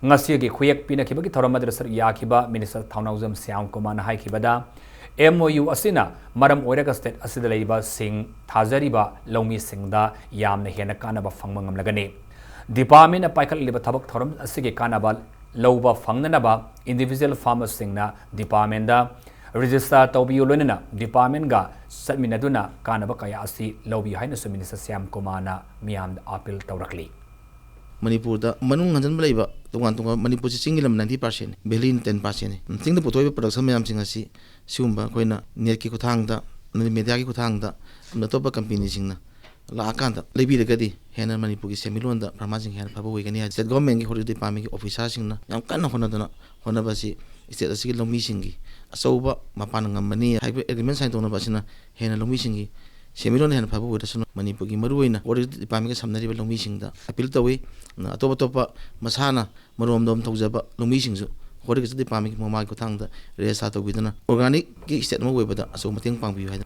ꯉꯁꯤꯒꯤ ꯈꯨꯌꯦꯛ ꯄꯤꯅꯈꯤꯕꯒꯤ ꯊꯧꯔꯝ ꯑꯗꯨꯗ ꯁꯔꯨꯛ ꯌꯥꯈꯤꯕ ꯃꯤꯅꯤꯁꯇꯔ ꯊꯧꯅꯥꯎꯖꯝ ꯁ꯭ꯌꯥꯝ ꯀꯨꯃꯥꯔꯅ ꯍꯥꯏꯈꯤꯕꯗ, ꯑꯦꯝ ꯑꯣ ꯌꯨ ꯑꯁꯤꯅ ꯃꯔꯝ ꯑꯣꯏꯔꯒ ꯁ꯭ꯇꯦꯠ ꯑꯁꯤꯗ ꯂꯩꯔꯤꯕ ꯁꯤꯡ ꯊꯥꯖꯔꯤꯕ ꯂꯧꯃꯤꯁꯤꯡꯗ ꯌꯥꯝꯅ ꯍꯦꯟꯅ ꯀꯥꯟꯅꯕ ꯐꯪꯕ ꯉꯝꯂꯒꯅꯤ꯫ ꯗꯤꯄꯥꯔꯠꯃꯦꯟꯅ ꯄꯥꯏꯈꯠꯂꯤꯕ ꯊꯕꯛ ꯊꯧꯔꯝ ꯑꯁꯤꯒꯤ ꯀꯥꯟꯅꯕ ꯂꯧꯕ ꯐꯪꯅꯅꯕ ꯏꯟꯗꯤꯚꯤꯖꯨꯋꯦꯜ ꯐꯥꯔꯃꯔꯁꯤꯡꯅ ꯗꯤꯄꯥꯔꯠꯃꯦꯟꯗ ꯔꯦꯖꯤꯁꯇꯔ ꯇꯧꯕꯤꯌꯨ, ꯂꯣꯏꯅꯅ ꯗꯤꯄꯥꯔꯠꯃꯦꯟꯒ ꯆꯠꯃꯤꯟꯅꯗꯨꯅ ꯀꯥꯟꯅꯕ ꯀꯌꯥ ꯑꯁꯤ ꯂꯧꯕꯤꯌꯨ ꯍꯥꯏꯅꯁꯨ ꯃꯤꯅꯤꯁꯇꯔ ꯁ꯭ꯌꯥꯝ ꯀꯨꯃꯥꯔꯅ ꯃꯤꯌꯥꯝꯗ ꯑꯄꯤꯜ ꯇꯧꯔꯛꯂꯤ꯫ ꯃꯅꯤꯄꯨꯔꯗ ꯃꯅꯨꯡ ꯍꯟꯖꯟꯕ ꯂꯩꯕ ꯇꯣꯉꯥꯟ ꯇꯣꯉꯥꯟꯕ, ꯃꯅꯤꯄꯨꯔꯁꯤ ꯆꯤꯡꯒꯤ ꯂꯝ ninety percent ꯅꯤ, ꯚꯦꯂꯤꯅ ten percent ꯅꯤ꯫ ꯆꯤꯡꯗ ꯄꯨꯊꯣꯛꯏꯕ production ꯃꯌꯥꯝꯁꯤꯡ ꯑꯁꯤ ꯁꯤꯒꯨꯝꯕ ꯑꯩꯈꯣꯏꯅ ꯅꯦꯠꯀꯤ ꯈꯨꯠꯊꯥꯡꯗ, ꯑꯃꯗꯤ ꯃꯦꯗꯤꯌꯥꯒꯤ ꯈꯨꯠꯊꯥꯡꯗ, ꯑꯃꯗꯤ ꯑꯇꯣꯞꯄ ꯀꯝꯄꯦꯅꯤꯁꯤꯡꯅ ꯂꯥꯛꯑꯀꯥꯟꯗ ꯂꯩꯕꯤꯔꯒꯗꯤ ꯍꯦꯟꯅ ꯃꯅꯤꯄꯨꯔꯒꯤ ꯁꯦꯟꯃꯤꯠꯂꯣꯟꯗ ꯐꯥꯔꯃꯔꯁꯤꯡ ꯍꯦꯟꯅ ꯐꯕ ꯑꯣꯏꯒꯅꯤ ꯍꯥꯏ ꯁ꯭ꯇꯦꯠ ꯒꯣꯚꯔꯟꯃꯦꯟꯠꯀꯤ ꯍꯣꯔꯇꯤꯀꯜꯆꯔ ꯗꯤꯄꯥꯔꯠꯃꯦꯟꯠꯀꯤ ꯑꯣꯐꯤꯁꯥꯔꯁꯤꯡꯅ ꯌꯥꯝ ꯀꯟꯅ ꯍꯣꯠꯅꯗꯅ ꯍꯣꯠꯅꯕ ꯑꯁꯤ ꯁ꯭ꯇꯦꯠ ꯑꯁꯤꯒꯤ ꯂꯧꯃꯤꯁꯤꯡꯒꯤ ꯑꯆꯧꯕ ꯃꯄꯥꯟꯅ ꯉꯝꯃꯅꯤ ꯍꯥꯏꯕ ꯑꯦꯒ꯭ꯔꯤꯃꯦꯟꯠ ꯁꯥꯏꯟ ꯇꯧꯅꯕ ꯑꯁꯤꯅ ꯍꯦꯟꯅ ꯂꯧꯃꯤꯁꯤꯡꯒꯤ ꯁꯦꯟꯃꯤꯠꯂꯣꯟ ꯍꯦꯟꯅ ꯐꯕ ꯑꯣꯏꯔꯁꯅꯨ꯫ ꯃꯅꯤꯄꯨꯔꯒꯤ ꯃꯔꯨꯑꯣꯏꯅ ꯍꯣꯔꯇꯤꯀꯜꯆꯔ ꯗꯤꯄꯥꯔꯠꯃꯦꯟꯠꯀ ꯁꯝꯅꯔꯤꯕ ꯂꯧꯃꯤꯁꯤꯡꯗ ꯑꯄꯤꯜ ꯇꯧꯏ꯫ ꯑꯇꯣꯞ ꯑꯇꯣꯞꯄ ꯃꯁꯥꯅ ꯃꯔꯣꯝꯗꯣꯝ ꯇꯧꯖꯕ ꯂꯧꯃꯤꯁꯤꯡꯁꯨ ꯍꯣꯔꯇꯤꯀꯜꯆꯔ ꯗꯤꯄꯥꯔꯠꯃꯦꯟꯠꯀꯤ ꯃꯃꯥꯒꯤ ꯈꯨꯠꯊꯥꯡꯗ ꯔꯦꯖꯤꯁꯇꯥꯔ ꯇꯧꯕꯤꯗꯨꯅ ꯑꯣꯔꯒꯥꯅꯤꯛꯀꯤ ꯁ꯭ꯇꯦꯠ ꯑꯃ ꯑꯣꯏꯕꯗ ꯑꯆꯧꯕ ꯃꯇꯦꯡ ꯄꯥꯡꯕꯤꯌꯨ ꯍꯥꯏꯗꯅ꯫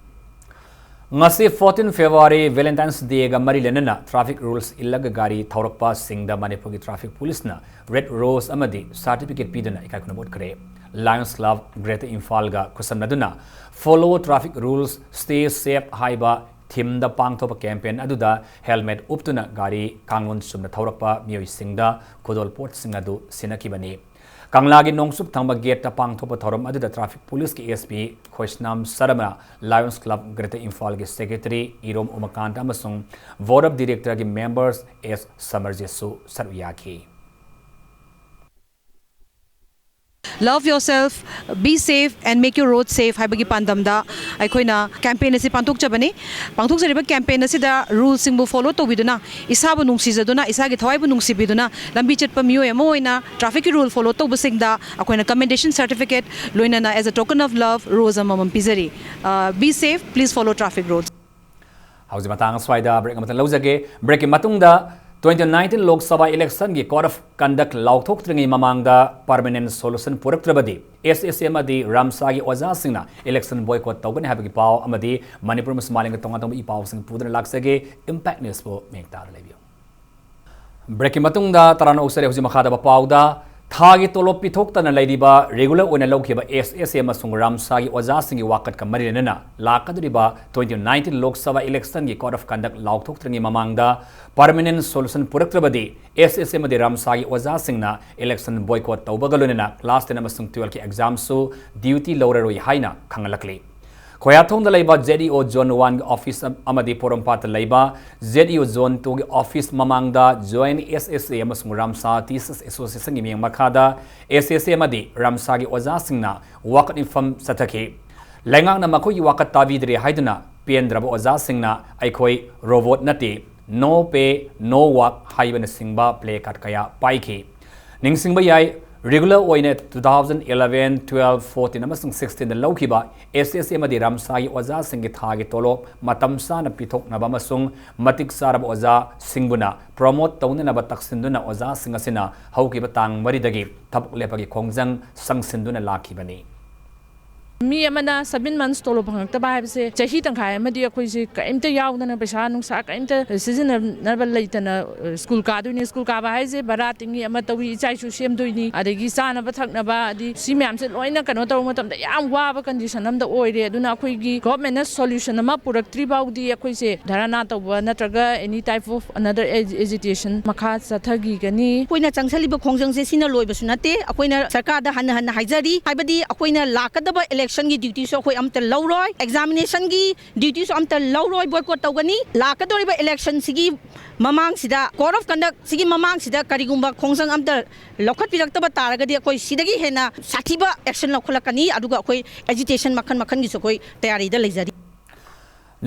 ꯉꯁꯤ fourteen February Valentine's Day ꯒ ꯃꯔꯤ ꯂꯩꯅꯅ traffic rules ꯏꯜꯂꯒ ꯒꯥꯔꯤ ꯊꯧꯔꯛꯄꯁꯤꯡꯗ ꯃꯅꯤꯄꯨꯔꯒꯤ traffic police ꯅ red rose ꯑꯃꯗꯤ certificate ꯄꯤꯗꯨꯅ ꯏꯀꯥꯏ ꯈꯨꯝꯅꯕ ꯎꯠꯈ꯭ꯔꯦ꯫ Lions Club Greater ꯏꯝꯐꯥꯜꯒ ꯈꯨꯠꯁꯝꯅꯗꯨꯅ Follow Traffic Rules, Stay Safe ꯍꯥꯏꯕ theme ꯗ ꯄꯥꯡꯊꯣꯛꯄ campaign ꯑꯗꯨꯗ helmet ꯎꯞꯇꯨꯅ ꯒꯥꯔꯤ ꯀꯥꯡꯂꯣꯟ ꯆꯨꯝꯅ ꯊꯧꯔꯛꯄ ꯃꯤꯑꯣꯏꯁꯤꯡꯗ ꯈꯨꯗꯣꯜꯄꯣꯠꯁꯤꯡ ꯑꯗꯨ ꯁꯤꯟꯅꯈꯤꯕꯅꯤ꯫ ꯀꯪꯂꯥꯒꯤ ꯅꯣꯡꯆꯨꯞ ꯊꯪꯕ gate ꯇ ꯄꯥꯡꯊꯣꯛꯄ ꯊꯧꯔꯝ ꯑꯗꯨꯗ traffic police ꯀꯤ S P ꯈꯣꯏꯁꯅꯥꯝ Sharma, Lions Club Greater ꯏꯝꯐꯥꯜꯒꯤ secretary ꯏꯔꯣꯝ ꯎꯃꯥꯀꯥꯟꯇ ꯑꯃꯁꯨꯡ board of director ꯒꯤ members S ꯁꯃꯔꯖꯤꯠꯁꯨ ꯁꯔꯨꯛ ꯌꯥꯈꯤ꯫ Love yourself, be safe and make your road safe ꯍꯥꯏꯕꯒꯤ ꯄꯥꯟꯗꯝꯗ ꯑꯩꯈꯣꯏꯅ campaign ꯑꯁꯤ ꯄꯥꯡꯊꯣꯛꯆꯕꯅꯤ꯫ ꯄꯥꯡꯊꯣꯛꯆꯔꯤꯕ campaign ꯑꯁꯤꯗ rule ꯁꯤꯡꯕꯨ follow ꯇꯧꯕꯤꯗꯨꯅ, ꯏꯁꯥꯕꯨ ꯅꯨꯡꯁꯤꯖꯗꯨꯅ, ꯏꯁꯥꯒꯤ ꯊꯋꯥꯏꯕꯨ ꯅꯨꯡꯁꯤꯕꯤꯗꯨꯅ, ꯂꯝꯕꯤ ꯆꯠꯄ ꯃꯤꯑꯣꯏ ꯑꯃ ꯑꯣꯏꯅ traffic ꯀꯤ rule follow ꯇꯧꯕꯁꯤꯡꯗ ꯑꯩꯈꯣꯏꯅ commendation certificate ꯂꯣꯏꯅꯅ as a token of love rose ꯑꯃꯃꯝ ꯄꯤꯖꯔꯤ꯫ Uh, be safe, please follow traffic rules. ꯍꯧꯖꯤꯛ ꯃꯇꯥꯡ ꯑꯁ꯭ꯋꯥꯏꯗ break ꯑꯃꯇ ꯂꯧꯖꯒꯦ꯫ Break ꯀꯤ ꯃꯇꯨꯡꯗ Twenty nineteen Lok Sabha election ꯒꯤ code of conduct ꯂꯥꯎꯊꯣꯛꯇ꯭ꯔꯤꯉꯩ ꯃꯃꯥꯡꯗ permanent solution ꯄꯨꯔꯛꯇ꯭ꯔꯕꯗꯤ S S A ꯑꯃꯗꯤ ꯔꯥꯝꯁꯥꯒꯤ ꯑꯣꯖꯥꯁꯤꯡꯅ election boycott ꯇꯧꯒꯅꯤ ꯍꯥꯏꯕꯒꯤ ꯄꯥꯎ ꯑꯃꯗꯤ ꯃꯅꯤꯄꯨꯔ ꯑꯃꯁꯨꯡ ꯃꯥꯂꯦꯝꯒꯤ ꯇꯣꯉꯥꯟ ꯇꯣꯉꯥꯟꯕ ꯏ ꯄꯥꯎꯁꯤꯡ ꯄꯨꯗꯨꯅ ꯂꯥꯛꯆꯒꯦ꯫ Impact News ꯄꯨ ꯃꯤꯠꯌꯦꯡ ꯇꯥꯗꯨꯅ ꯂꯩꯕꯤꯌꯨ꯫ Break ꯀꯤ ꯃꯇꯨꯡꯗ ꯇꯔꯥꯝꯅ ꯑꯣꯛꯆꯔꯤ꯫ ꯍꯧꯖꯤꯛ ꯃꯈꯥꯗ ꯄꯥꯎꯗ ꯊꯥꯒꯤ ꯇꯣꯂꯣꯞ ꯄꯤꯊꯣꯛꯇꯅ ꯂꯩꯔꯤꯕ regular ꯑꯣꯏꯅ ꯂꯧꯈꯤꯕ S S A ꯑꯃꯁꯨꯡ ꯔꯥꯝꯁꯥꯒꯤ ꯑꯣꯖꯥꯁꯤꯡꯒꯤ ꯋꯥꯀꯠꯀ ꯃꯔꯤ ꯂꯩꯅꯅ ꯂꯥꯛꯀꯗꯧꯔꯤꯕ twenty nineteen Lok Sabha election ꯒꯤ code of conduct ꯂꯥꯎꯊꯣꯛꯇ꯭ꯔꯤꯉꯩ ꯃꯃꯥꯡꯗ permanent solution ꯄꯨꯔꯛꯇ꯭ꯔꯕꯗꯤ S S A ꯑꯃꯗꯤ ꯔꯥꯝꯁꯥꯒꯤ ꯑꯣꯖꯥꯁꯤꯡꯅ election boycott ꯇꯧꯕꯒ ꯂꯣꯏꯅꯅ class ten ꯑꯃꯁꯨꯡ twelve ꯀꯤ exam ꯁꯨ duty ꯂꯧꯔꯔꯣꯏ ꯍꯥꯏꯅ ꯈꯪꯍꯜꯂꯛꯂꯤ꯫ ꯈꯣꯌꯥꯊꯣꯡꯗ ꯂꯩꯕ Z E O Zone one ꯒꯤ office ꯑꯃꯗꯤ ꯄꯣꯔꯣꯝꯄꯥꯠꯇ ꯂꯩꯕ Z E O Zone two ꯒꯤ office ꯃꯃꯥꯡꯗ Joint S S A ꯑꯃꯁꯨꯡ ꯔꯥꯝꯁꯥ Teachers Association ꯒꯤ ꯃꯤꯠꯌꯦꯡ ꯃꯈꯥꯗ S S A ꯑꯃꯗꯤ ꯔꯥꯝꯁꯥꯒꯤ ꯑꯣꯖꯥꯁꯤꯡꯅ ꯋꯥꯀꯠ ꯃꯤꯐꯝ ꯆꯠꯊꯈꯤ꯫ ꯂꯩꯉꯥꯛꯅ ꯃꯈꯣꯏꯒꯤ ꯋꯥꯀꯠ ꯇꯥꯕꯤꯗ꯭ꯔꯦ ꯍꯥꯏꯗꯨꯅ ꯄꯦꯟꯗ꯭ꯔꯕ ꯑꯣꯖꯥꯁꯤꯡꯅ "ꯑꯩꯈꯣꯏ robot ꯅꯠꯇꯦ, no pay, no work" ꯍꯥꯏꯕꯅꯆꯤꯡꯕ placard ꯀꯌꯥ ꯄꯥꯏꯈꯤ꯫ ꯅꯤꯡꯁꯤꯡꯕ ꯌꯥꯏ, regular ꯑꯣꯏꯅ two thousand eleven, twelve, fourteen ꯑꯃꯁꯨꯡ sixteen ꯗ ꯂꯧꯈꯤꯕ S S A ꯑꯃꯗꯤ ꯔꯥꯝꯁꯥꯒꯤ ꯑꯣꯖꯥꯁꯤꯡꯒꯤ ꯊꯥꯒꯤ ꯇꯣꯂꯣꯞ ꯃꯇꯝ ꯆꯥꯅ ꯄꯤꯊꯣꯛꯅꯕ ꯑꯃꯁꯨꯡ ꯃꯇꯤꯛ ꯆꯥꯔꯕ ꯑꯣꯖꯥꯁꯤꯡꯕꯨꯅ promote ꯇꯧꯅꯅꯕ ꯇꯛꯁꯤꯟꯗꯨꯅ ꯑꯣꯖꯥꯁꯤꯡ ꯑꯁꯤꯅ ꯍꯧꯈꯤꯕ ꯇꯥꯡ ꯃꯔꯤꯗꯒꯤ ꯊꯕꯛ ꯂꯦꯞꯄꯒꯤ ꯈꯣꯡꯖꯪ ꯆꯪꯁꯤꯟꯗꯨꯅ ꯂꯥꯛꯈꯤꯕꯅꯤ꯫ ꯃꯤ ꯑꯃꯅ seven months ꯇꯣꯂꯣꯞ ꯐꯪꯉꯛꯇꯕ ꯍꯥꯏꯕꯁꯦ, ꯆꯍꯤ ꯇꯪꯈꯥꯏ ꯑꯃꯗꯤ ꯑꯩꯈꯣꯏꯁꯦ ꯀꯔꯤꯝꯇ ꯌꯥꯎꯗꯅ, ꯄꯩꯁꯥ ꯅꯨꯡꯁꯥ ꯀꯔꯤꯝꯇ ꯁꯤꯖꯤꯟꯅꯅꯕ ꯂꯩꯇꯅ, ꯑ, ꯁ꯭ꯀꯨꯜ ꯀꯥꯗꯣꯏꯅꯤ꯫ ꯁ꯭ꯀꯨꯜ ꯀꯥꯕ ꯍꯥꯏꯁꯦ ꯚꯔꯥ ꯇꯤꯡꯉꯤ, ꯑꯃ ꯇꯧꯏ, ꯏꯆꯥ ꯏꯁꯨ ꯁꯦꯝꯗꯣꯏꯅꯤ, ꯑꯗꯒꯤ ꯆꯥꯅꯕ ꯊꯛꯅꯕ, ꯑꯗꯤ ꯁꯤ ꯃꯌꯥꯝꯁꯦ ꯂꯣꯏꯅ ꯀꯩꯅꯣ ꯇꯧꯕ ꯃꯇꯝꯗ ꯌꯥꯝ ꯋꯥꯕ condition ꯑꯃꯗ ꯑꯣꯏꯔꯦ꯫ ꯑꯗꯨꯅ ꯑꯩꯈꯣꯏꯒꯤ government ꯅ solution ꯑꯃ ꯄꯨꯔꯛꯇ꯭ꯔꯤ ꯐꯥꯎꯗꯤ ꯑꯩꯈꯣꯏꯁꯦ ꯙꯔꯅꯥ ꯇꯧꯕ ꯅꯠꯇ꯭ꯔꯒ any type of another ag-, agitation ꯃꯈꯥ ꯆꯠꯊꯈꯤꯒꯅꯤ꯫ ꯑꯩꯈꯣꯏꯅ ꯆꯪꯁꯜꯂꯤꯕ ꯈꯣꯡꯖꯪꯁꯦ ꯁꯤꯅ ꯂꯣꯏꯕꯁꯨ ꯅꯠꯇꯦ꯫ ꯑꯩꯈꯣꯏꯅ ꯁꯔꯀꯥꯔꯗ ꯍꯟꯅ ꯍꯟꯅ ꯍꯥꯏꯖꯔꯤ, ꯍꯥꯏꯕꯗꯤ ꯑꯩꯈꯣꯏꯅ ꯂꯥꯛꯀꯗꯕ election ꯒꯤ duty ꯁꯨ ꯑꯩꯈꯣꯏ ꯑꯝꯇ ꯂꯧꯔꯣꯏ, examination ꯒꯤ duty ꯁꯨ ꯑꯝꯇ ꯂꯧꯔꯣꯏ, boycott ꯇꯧꯒꯅꯤ꯫ ꯂꯥꯛꯀꯗꯧꯔꯤꯕ election ꯁꯤꯒꯤ ꯃꯃꯥꯡꯁꯤꯗ, code of conduct ꯁꯤꯒꯤ ꯃꯃꯥꯡꯁꯤꯗ ꯀꯔꯤꯒꯨꯝꯕ ꯈꯣꯡꯖꯪ ꯑꯝꯇ ꯂꯧꯈꯠꯄꯤꯔꯛꯇꯕ ꯇꯥꯔꯒꯗꯤ ꯑꯩꯈꯣꯏ ꯁꯤꯗꯒꯤ ꯍꯦꯟꯅ ꯁꯥꯊꯤꯕ action ꯂꯧꯈꯠꯂꯛꯀꯅꯤ꯫ ꯑꯗꯨꯒ ꯑꯩꯈꯣꯏ agitation ꯃꯈꯜ ꯃꯈꯜꯒꯤꯁꯨ ꯑꯩꯈꯣꯏ ꯇꯌꯥꯔꯤꯗ ꯂꯩꯖꯔꯤ꯫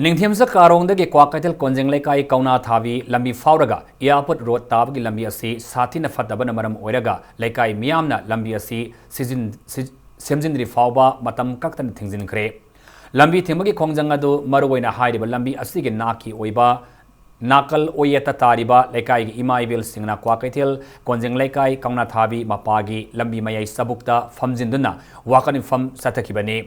ꯅꯤꯡꯊꯦꯝꯖ ꯀꯥꯔꯣꯡꯗꯒꯤ ꯀ꯭ꯋꯥꯀꯩꯊꯦꯜ ꯀꯣꯟꯖꯦꯡ ꯂꯩꯀꯥꯏ ꯀꯧꯅꯥ ꯊꯥꯕꯤ ꯂꯝꯕꯤ ꯐꯥꯎꯔꯒ Airport Road ꯇꯥꯕꯒꯤ ꯂꯝꯕꯤ ꯑꯁꯤ ꯁꯥꯊꯤꯅ ꯐꯠꯇꯕꯅ ꯃꯔꯝ ꯑꯣꯏꯔꯒ ꯂꯩꯀꯥꯏ ꯃꯤꯌꯥꯝꯅ ꯂꯝꯕꯤ ꯑꯁꯤ ꯁꯤꯖꯤꯟ-, ꯁꯤ-, ꯁꯦꯝꯖꯤꯟꯗ꯭ꯔꯤ ꯐꯥꯎꯕ ꯃꯇꯝ ꯀꯛꯇꯅ ꯊꯤꯡꯖꯤꯟꯈ꯭ꯔꯦ꯫ ꯂꯝꯕꯤ ꯊꯤꯡꯕꯒꯤ ꯈꯣꯡꯖꯪ ꯑꯗꯨ ꯃꯔꯨꯑꯣꯏꯅ ꯍꯥꯏꯔꯤꯕ ꯂꯝꯕꯤ ꯑꯁꯤꯒꯤ ꯅꯥꯛꯀꯤ ꯑꯣꯏꯕ ꯅꯥꯀꯜ ꯑꯣꯏꯌꯦꯠꯇ ꯇꯥꯔꯤꯕ ꯂꯩꯀꯥꯏꯒꯤ ꯏꯃꯥ ꯏꯕꯦꯜꯁꯤꯡꯅ ꯀ꯭ꯋꯥꯀꯩꯊꯦꯜ ꯀꯣꯟꯖꯦꯡ ꯂꯩꯀꯥꯏ ꯀꯪꯂꯥꯊꯥꯕꯤ ꯃꯄꯥꯒꯤ ꯂꯝꯕꯤ ꯃꯌꯥꯏ ꯆꯕꯨꯛꯇ ꯐꯝꯖꯤꯟꯗꯨꯅ ꯋꯥꯀꯠ ꯃꯤꯐꯝ ꯆꯠꯊꯈꯤꯕꯅꯤ꯫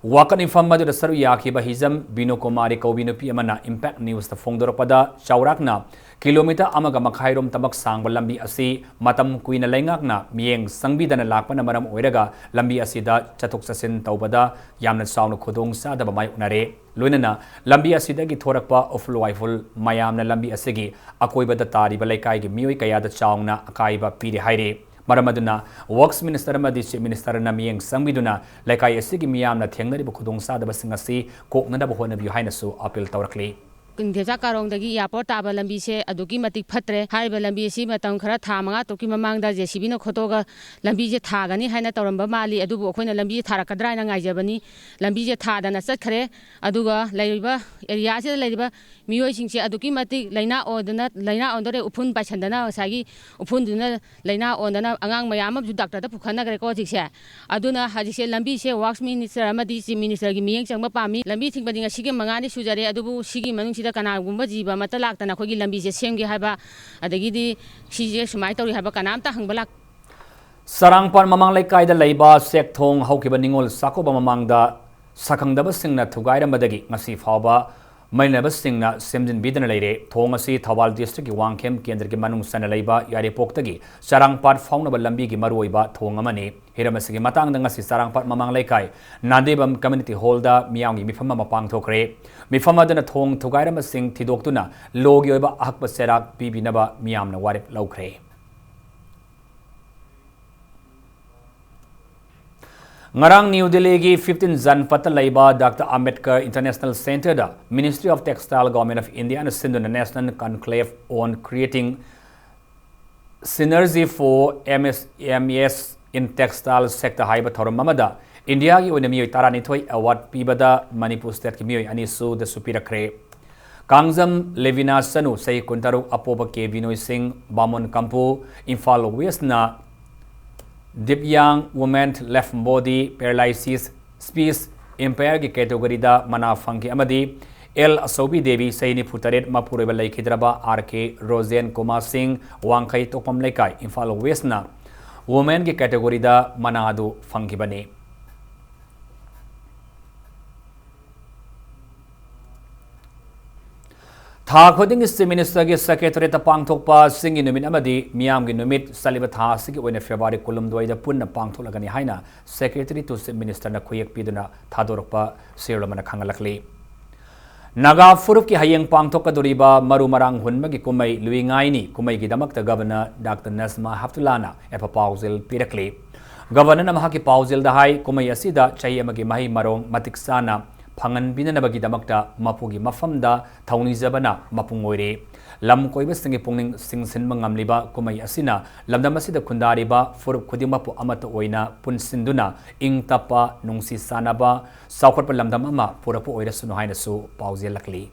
ꯋꯥꯀꯠ ꯃꯤꯐꯝ ꯑꯗꯨꯗ ꯁꯔꯨꯛ ꯌꯥꯈꯤꯕ ꯍꯤꯖꯝ ꯕꯤꯅꯨ ꯀꯨꯃꯥꯔꯤ ꯀꯧꯕꯤ ꯅꯨꯄꯤ ꯑꯃꯅ Impact Newsꯇ ꯐꯣꯡꯗꯣꯔꯛꯄꯗ, ꯆꯥꯎꯔꯥꯛꯅ ꯀꯤꯂꯣꯃꯤꯇꯔ ꯑꯃꯒ ꯃꯈꯥꯏꯔꯣꯝ ꯇꯃꯛ ꯁꯥꯡꯕ ꯂꯝꯕꯤ ꯑꯁꯤ ꯃꯇꯝ ꯀꯨꯏꯅ ꯂꯩꯉꯥꯛꯅ ꯃꯤꯠꯌꯦꯡ ꯆꯪꯕꯤꯗꯅ ꯂꯥꯛꯄꯅ ꯃꯔꯝ ꯑꯣꯏꯔꯒ ꯂꯝꯕꯤ ꯑꯁꯤꯗ ꯆꯠꯊꯣꯛ ꯆꯠꯁꯤꯟ ꯇꯧꯕꯗ ꯌꯥꯝꯅ ꯆꯥꯎꯅ ꯈꯨꯗꯣꯡ ꯆꯥꯗꯕ ꯃꯥꯌꯣꯛꯅꯔꯦ꯫ ꯂꯣꯏꯅꯅ ꯂꯝꯕꯤ ꯑꯁꯤꯗꯒꯤ ꯊꯣꯔꯛꯄ ꯎꯐꯨꯜ ꯋꯥꯏꯐꯨꯜ ꯃꯌꯥꯝꯅ ꯂꯝꯕꯤ ꯑꯁꯤꯒꯤ ꯑꯀꯣꯏꯕꯗ ꯇꯥꯔꯤꯕ ꯂꯩꯀꯥꯏꯒꯤ ꯃꯤꯑꯣꯏ ꯀꯌꯥꯗ ꯆꯥꯎꯅ ꯑꯀꯥꯏꯕ ꯄꯤꯔꯦ ꯍꯥꯏꯔꯤ꯫ ꯃꯔꯝ ꯑꯗꯨꯅ Works Ministerꯅ ꯑꯃꯗꯤ Chief Ministerꯅ ꯃꯤꯠꯌꯦꯡ ꯆꯪꯕꯤꯗꯨꯅ ꯂꯩꯀꯥꯏ ꯑꯁꯤꯒꯤ ꯃꯤꯌꯥꯝꯅ ꯊꯦꯡꯅꯔꯤꯕ ꯈꯨꯗꯣꯡꯆꯥꯗꯕꯁꯤꯡ ꯑꯁꯤ ꯀꯣꯛꯅꯅꯕ ꯍꯣꯠꯅꯕꯤꯌꯨ ꯍꯥꯏꯅꯁꯨ appeal ꯇꯧꯔꯛꯂꯤ꯫ ꯀꯩꯊꯦꯜ ꯀꯥꯔꯣꯡꯗꯒꯤ airport ꯇꯥꯕ ꯂꯝꯕꯤꯁꯦ ꯑꯗꯨꯛꯀꯤ ꯃꯇꯤꯛ ꯐꯠꯇ꯭ꯔꯦ꯫ ꯍꯥꯏꯔꯤꯕ ꯂꯝꯕꯤ ꯑꯁꯤ ꯃꯇꯝ ꯈꯔ, ꯊꯥ ꯃꯉꯥ ꯇꯔꯨꯛꯀꯤ ꯃꯃꯥꯡꯗ JCBꯅ ꯈꯣꯠꯇꯣꯛꯑꯒ ꯂꯝꯕꯤꯁꯦ ꯊꯥꯒꯅꯤ ꯍꯥꯏꯅ ꯇꯧꯔꯝꯕ ꯃꯥꯜꯂꯤ, ꯑꯗꯨꯕꯨ ꯑꯩꯈꯣꯏꯅ ꯂꯝꯕꯤꯁꯦ ꯊꯥꯔꯛꯀꯗ꯭ꯔꯥ ꯍꯥꯏꯅ ꯉꯥꯏꯖꯕꯅꯤ꯫ ꯂꯝꯕꯤꯁꯦ ꯊꯥꯗꯅ ꯆꯠꯈ꯭ꯔꯦ꯫ ꯑꯗꯨꯒ ꯂꯩꯔꯤꯕ areaꯁꯤꯗ ꯂꯩꯔꯤꯕ ꯃꯤꯑꯣꯏꯁꯤꯡꯁꯦ ꯑꯗꯨꯛꯀꯤ ꯃꯇꯤꯛ ꯂꯥꯏꯅꯥ ꯑꯣꯟꯗꯅ, ꯂꯥꯏꯅꯥ ꯑꯣꯟꯗꯣꯔꯦ꯫ ꯎꯐꯨꯟ ꯄꯥꯏꯁꯟꯗꯅ, ꯉꯁꯥꯏꯒꯤ ꯎꯐꯨꯟꯗꯨꯅ ꯂꯥꯏꯅꯥ ꯑꯣꯟꯗꯅ ꯑꯉꯥꯡ ꯃꯌꯥꯝ ꯑꯃꯁꯨ doctorꯗ ꯄꯨꯈꯠꯅꯈ꯭ꯔꯦꯀꯣ ꯍꯧꯖꯤꯛꯁꯦ꯫ ꯑꯗꯨꯅ ꯍꯧꯖꯤꯛꯁꯦ ꯂꯝꯕꯤꯁꯦ Works Minister ꯑꯃꯗꯤ Chief Ministerꯒꯤ ꯃꯤꯠꯌꯦꯡ ꯆꯪꯕ ꯄꯥꯝꯃꯤ꯫ ꯂꯝꯕꯤ ꯊꯤꯡꯕꯗꯤ ꯉꯁꯤꯒꯤ ꯃꯉꯥꯅꯤ ꯁꯨꯖꯔꯦ, ꯑꯗꯨꯕꯨ ꯁꯤꯒꯤ ꯃꯅꯨꯡꯁꯤꯗ ꯀꯅꯥꯒꯨꯝꯕ ꯖꯤꯕ ꯑꯃꯠꯇ ꯂꯥꯛꯇꯅ ꯑꯩꯈꯣꯏꯒꯤ ꯂꯝꯕꯤꯁꯦ ꯁꯦꯝꯒꯦ ꯍꯥꯏꯕ, ꯑꯗꯒꯤꯗꯤ ꯁꯤꯁꯦ ꯁꯨꯃꯥꯏꯅ ꯇꯧꯔꯤ ꯍꯥꯏꯕ ꯀꯅꯥꯝꯇ ꯍꯪꯕ ꯂꯥꯛ- ꯆꯔꯥꯡꯄꯥꯠ ꯃꯃꯥꯡ ꯂꯩꯀꯥꯏꯗ ꯂꯩꯕ ꯆꯦꯛ ꯊꯣꯡ ꯍꯧꯈꯤꯕ ꯅꯤꯉꯣꯜ ꯆꯥꯛꯀꯧꯕ ꯃꯃꯥꯡꯗ ꯁꯛꯈꯪꯗꯕꯁꯤꯡꯅ ꯊꯨꯒꯥꯏꯔꯝꯕꯗꯒꯤ ꯉꯁꯤ ꯐꯥꯎꯕ ꯃꯩꯅꯕꯁꯤꯡꯅ ꯁꯦꯝꯖꯤꯟꯕꯤꯗꯅ ꯂꯩꯔꯦ꯫ ꯊꯣꯡ ꯑꯁꯤ ꯊꯧꯕꯥꯜ districtꯀꯤ ꯋꯥꯡꯈꯦꯝ ꯀꯦꯟꯗ꯭ꯔꯒꯤ ꯃꯅꯨꯡ ꯆꯟꯅ ꯂꯩꯕ ꯌꯥꯏꯔꯤꯄꯣꯛꯇꯒꯤ ꯆꯔꯥꯡꯄꯥꯠ ꯐꯥꯎꯅꯕ ꯂꯝꯕꯤꯒꯤ ꯃꯔꯨꯑꯣꯏꯕ ꯊꯣꯡ ꯑꯃꯅꯤ꯫ ꯍꯤꯔꯝ ꯑꯁꯤꯒꯤ ꯃꯇꯥꯡꯗ ꯉꯁꯤ ꯆꯔꯥꯡꯄꯥꯠ ꯃꯃꯥꯡ ꯂꯩꯀꯥꯏ ꯅꯥꯗꯦꯕꯝ Community Hallꯗ ꯃꯤꯌꯥꯝꯒꯤ ꯃꯤꯐꯝ ꯑꯃ ꯄꯥꯡꯊꯣꯛꯈ꯭ꯔꯦ꯫ ꯃꯤꯐꯝ ꯑꯗꯨꯅ ꯊꯣꯡ ꯊꯨꯒꯥꯏꯔꯝꯕꯁꯤꯡ ꯊꯤꯗꯣꯛꯇꯨꯅ ꯂꯣꯒꯤ ꯑꯣꯏꯕ ꯑꯍꯛꯄ ꯆꯩꯔꯥꯛ ꯄꯤꯕꯤꯅꯕ ꯃꯤꯌꯥꯝꯅ ꯋꯥꯔꯦꯞ ꯂꯧꯈ꯭ꯔꯦ꯫ ꯉꯔꯥꯡ ꯅ꯭ꯌꯨ ꯗꯤꯜꯂꯤꯒꯤ fifteen Janpathꯇ ꯂꯩꯕ Doctor Ambedkar International Centreꯗ Ministry of Textile, Government of Indiaꯅ ꯁꯤꯟꯗꯨꯅ National Conclave on Creating Synergy for M S, M E S in Textile Sector ꯍꯥꯏꯕ ꯊꯧꯔꯝ ꯑꯃꯗ ꯏꯟꯗꯤꯌꯥꯒꯤ ꯑꯣꯏꯅ ꯃꯤꯑꯣꯏ ꯇꯔꯥꯅꯤꯊꯣꯏ award ꯄꯤꯕꯗ ꯃꯅꯤꯄꯨꯔ stateꯀꯤ ꯃꯤꯑꯣꯏ ꯑꯅꯤꯁꯨꯗꯁꯨ ꯄꯤꯔꯛꯈ꯭ꯔꯦ꯫ ꯀꯥꯡꯖꯝ ꯂꯦꯕꯤꯅꯥ ꯆꯅꯨ, ꯆꯍꯤ ꯀꯨꯟꯇꯔꯨꯛ, ꯑꯄꯣꯕ ꯀꯦ ꯕꯤꯅꯣꯏ ꯁꯤꯡ, ꯕꯥꯃꯣꯟ Kampu, Imphal Westꯅ Divyang Women Left Body Paralysis Speech Impairꯒꯤ categoryꯗ ꯃꯅꯥ ꯐꯪꯈꯤ ꯑꯃꯗꯤ ꯑꯦꯜ ꯑꯆꯧꯕꯤ ꯗꯦꯕꯤ, ꯆꯍꯤ ꯅꯤꯐꯨ ꯇꯔꯦꯠ, ꯃꯄꯨꯔꯣꯏꯕ ꯂꯩꯈꯤꯗ꯭ꯔꯕ ꯑꯥꯔ ꯀꯦ ꯔꯣꯖꯦꯟ ꯀꯨꯃꯥꯔ ꯁꯤꯡ, ꯋꯥꯡꯈꯩ ꯇꯣꯛꯐꯝ ꯂꯩꯀꯥꯏ, ꯏꯝꯐꯥꯜ ꯋꯦꯁꯅ ꯋꯨꯃꯦꯟꯒꯤ ꯀꯦꯇꯦꯒꯣꯔꯤꯗ ꯃꯅꯥ ꯑꯗꯨ ꯐꯪꯈꯤꯕꯅꯤ꯫ ꯊꯥ ꯈꯨꯗꯤꯡꯒꯤ ꯆꯤꯐ ꯃꯤꯅꯤꯁꯇꯔꯒꯤ ꯁꯦꯀ꯭ꯔꯦꯇꯔꯤꯌꯦꯠꯇ ꯄꯥꯡꯊꯣꯛꯄ ꯆꯤꯡꯒꯤ ꯅꯨꯃꯤꯠ ꯑꯃꯗꯤ ꯃꯤꯌꯥꯝꯒꯤ ꯅꯨꯃꯤꯠ ꯆꯠꯂꯤꯕ ꯊꯥ ꯑꯁꯤꯒꯤ ꯑꯣꯏꯅ ꯐꯦꯕ꯭ꯔꯨꯋꯥꯔꯤ ꯀꯨꯟꯍꯨꯝꯗꯣꯏꯗ ꯄꯨꯟꯅ ꯄꯥꯡꯊꯣꯛꯂꯒꯅꯤ ꯍꯥꯏꯅ ꯁꯦꯀ꯭ꯔꯦꯇꯔꯤ ꯇꯨ ꯆꯤꯐ ꯃꯤꯅꯤꯁꯇꯔꯅ ꯈꯨꯌꯦꯛ ꯄꯤꯗꯨꯅ ꯊꯥꯗꯣꯔꯛꯄ ꯁꯤꯔꯣꯜ ꯑꯃꯅ ꯈꯪꯍꯜꯂꯛꯂꯤ꯫ ꯅꯥꯒꯥ ꯐꯨꯔꯨꯞꯀꯤ ꯍꯌꯦꯡ ꯄꯥꯡꯊꯣꯛꯀꯗꯧꯔꯤꯕ ꯃꯔꯨ ꯃꯔꯥꯡ ꯍꯨꯟꯕꯒꯤ ꯀꯨꯝꯍꯩ ꯂꯨꯏ ꯉꯥꯏꯅꯤ ꯀꯨꯝꯍꯩꯒꯤꯗꯃꯛꯇ ꯒꯕꯔꯅꯔ ꯗꯥꯛꯇꯔ ꯅꯖꯃꯥ ꯍꯦꯞꯇꯨꯂꯥꯅ ꯌꯥꯏꯐ ꯄꯥꯎꯖꯦꯜ ꯄꯤꯔꯛꯂꯤ꯫ ꯒꯕꯔꯅꯔꯅ ꯃꯍꯥꯛꯀꯤ ꯄꯥꯎꯖꯦꯜꯗ ꯍꯥꯏ, ꯀꯨꯝꯍꯩ ꯑꯁꯤꯗ ꯆꯍꯤ ꯑꯃꯒꯤ ꯃꯍꯩ ꯃꯔꯣꯡ ꯃꯇꯤꯛ ꯆꯥꯅ ꯐꯪꯍꯟꯕꯤꯅꯅꯕꯒꯤꯗꯃꯛꯇ ꯃꯄꯨꯒꯤ ꯃꯐꯝꯗ ꯊꯧꯅꯤꯖꯕꯅ ꯃꯄꯨꯡ ꯑꯣꯏꯔꯦ꯫ ꯂꯝ ꯀꯣꯏꯕꯁꯤꯡꯒꯤ ꯄꯨꯛꯅꯤꯡ ꯆꯤꯡꯁꯤꯟꯕ ꯉꯝꯂꯤꯕ ꯀꯨꯝꯍꯩ ꯑꯁꯤꯅ ꯂꯝꯗꯝ ꯑꯁꯤꯗ ꯈꯨꯟꯗꯥꯔꯤꯕ ꯐꯨꯔꯨꯞ ꯈꯨꯗꯤꯡꯃꯛꯄꯨ ꯑꯃꯠꯇ ꯑꯣꯏꯅ ꯄꯨꯟꯁꯤꯟꯗꯨꯅ ꯏꯪ ꯇꯞꯄ, ꯅꯨꯡꯁꯤ ꯆꯥꯟꯅꯕ, ꯆꯥꯎꯈꯠꯄ ꯂꯝꯗꯝ ꯑꯃ ꯄꯨꯔꯛꯄ ꯑꯣꯏꯔꯁꯅꯨ ꯍꯥꯏꯅꯁꯨ ꯄꯥꯎꯖꯦꯜꯂꯛꯂꯤ꯫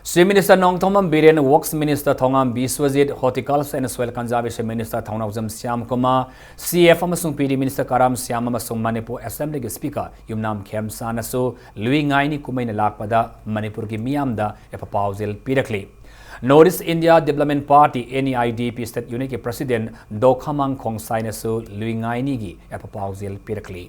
Chief Minister Nongthombam Biren, Works Minister Thongam Biswajit, Horticulture and Soil Conservation Minister Thounaojam Shyam Kumar, C F ꯑꯃꯁꯨꯡ ꯄꯤ ꯗꯤ Minister ꯀꯔꯥꯝ ꯁ꯭ꯌꯥꯝ ꯑꯃꯁꯨꯡ ꯃꯅꯤꯄꯨꯔ Assembly ꯒꯤ Speaker ꯌꯨꯝꯅꯥꯝ ꯈꯦꯝꯆꯥꯟꯅꯁꯨ ꯂꯨꯏ ꯉꯥꯏꯅꯤ ꯀꯨꯝꯍꯩꯅ ꯂꯥꯛꯄꯗ ꯃꯅꯤꯄꯨꯔꯒꯤ ꯃꯤꯌꯥꯝꯗ ꯌꯥꯏꯐ ꯄꯥꯎꯖꯦꯜ ꯄꯤꯔꯛꯂꯤ꯫ North East India Development Party, N E I D P State Unit ꯀꯤ President ꯗꯣꯈꯥꯃꯥꯡ ꯈꯣꯡꯁꯥꯏꯅꯁꯨ ꯂꯨꯏ ꯉꯥꯏꯅꯤꯒꯤ ꯌꯥꯏꯐ ꯄꯥꯎꯖꯦꯜ ꯄꯤꯔꯛꯂꯤ꯫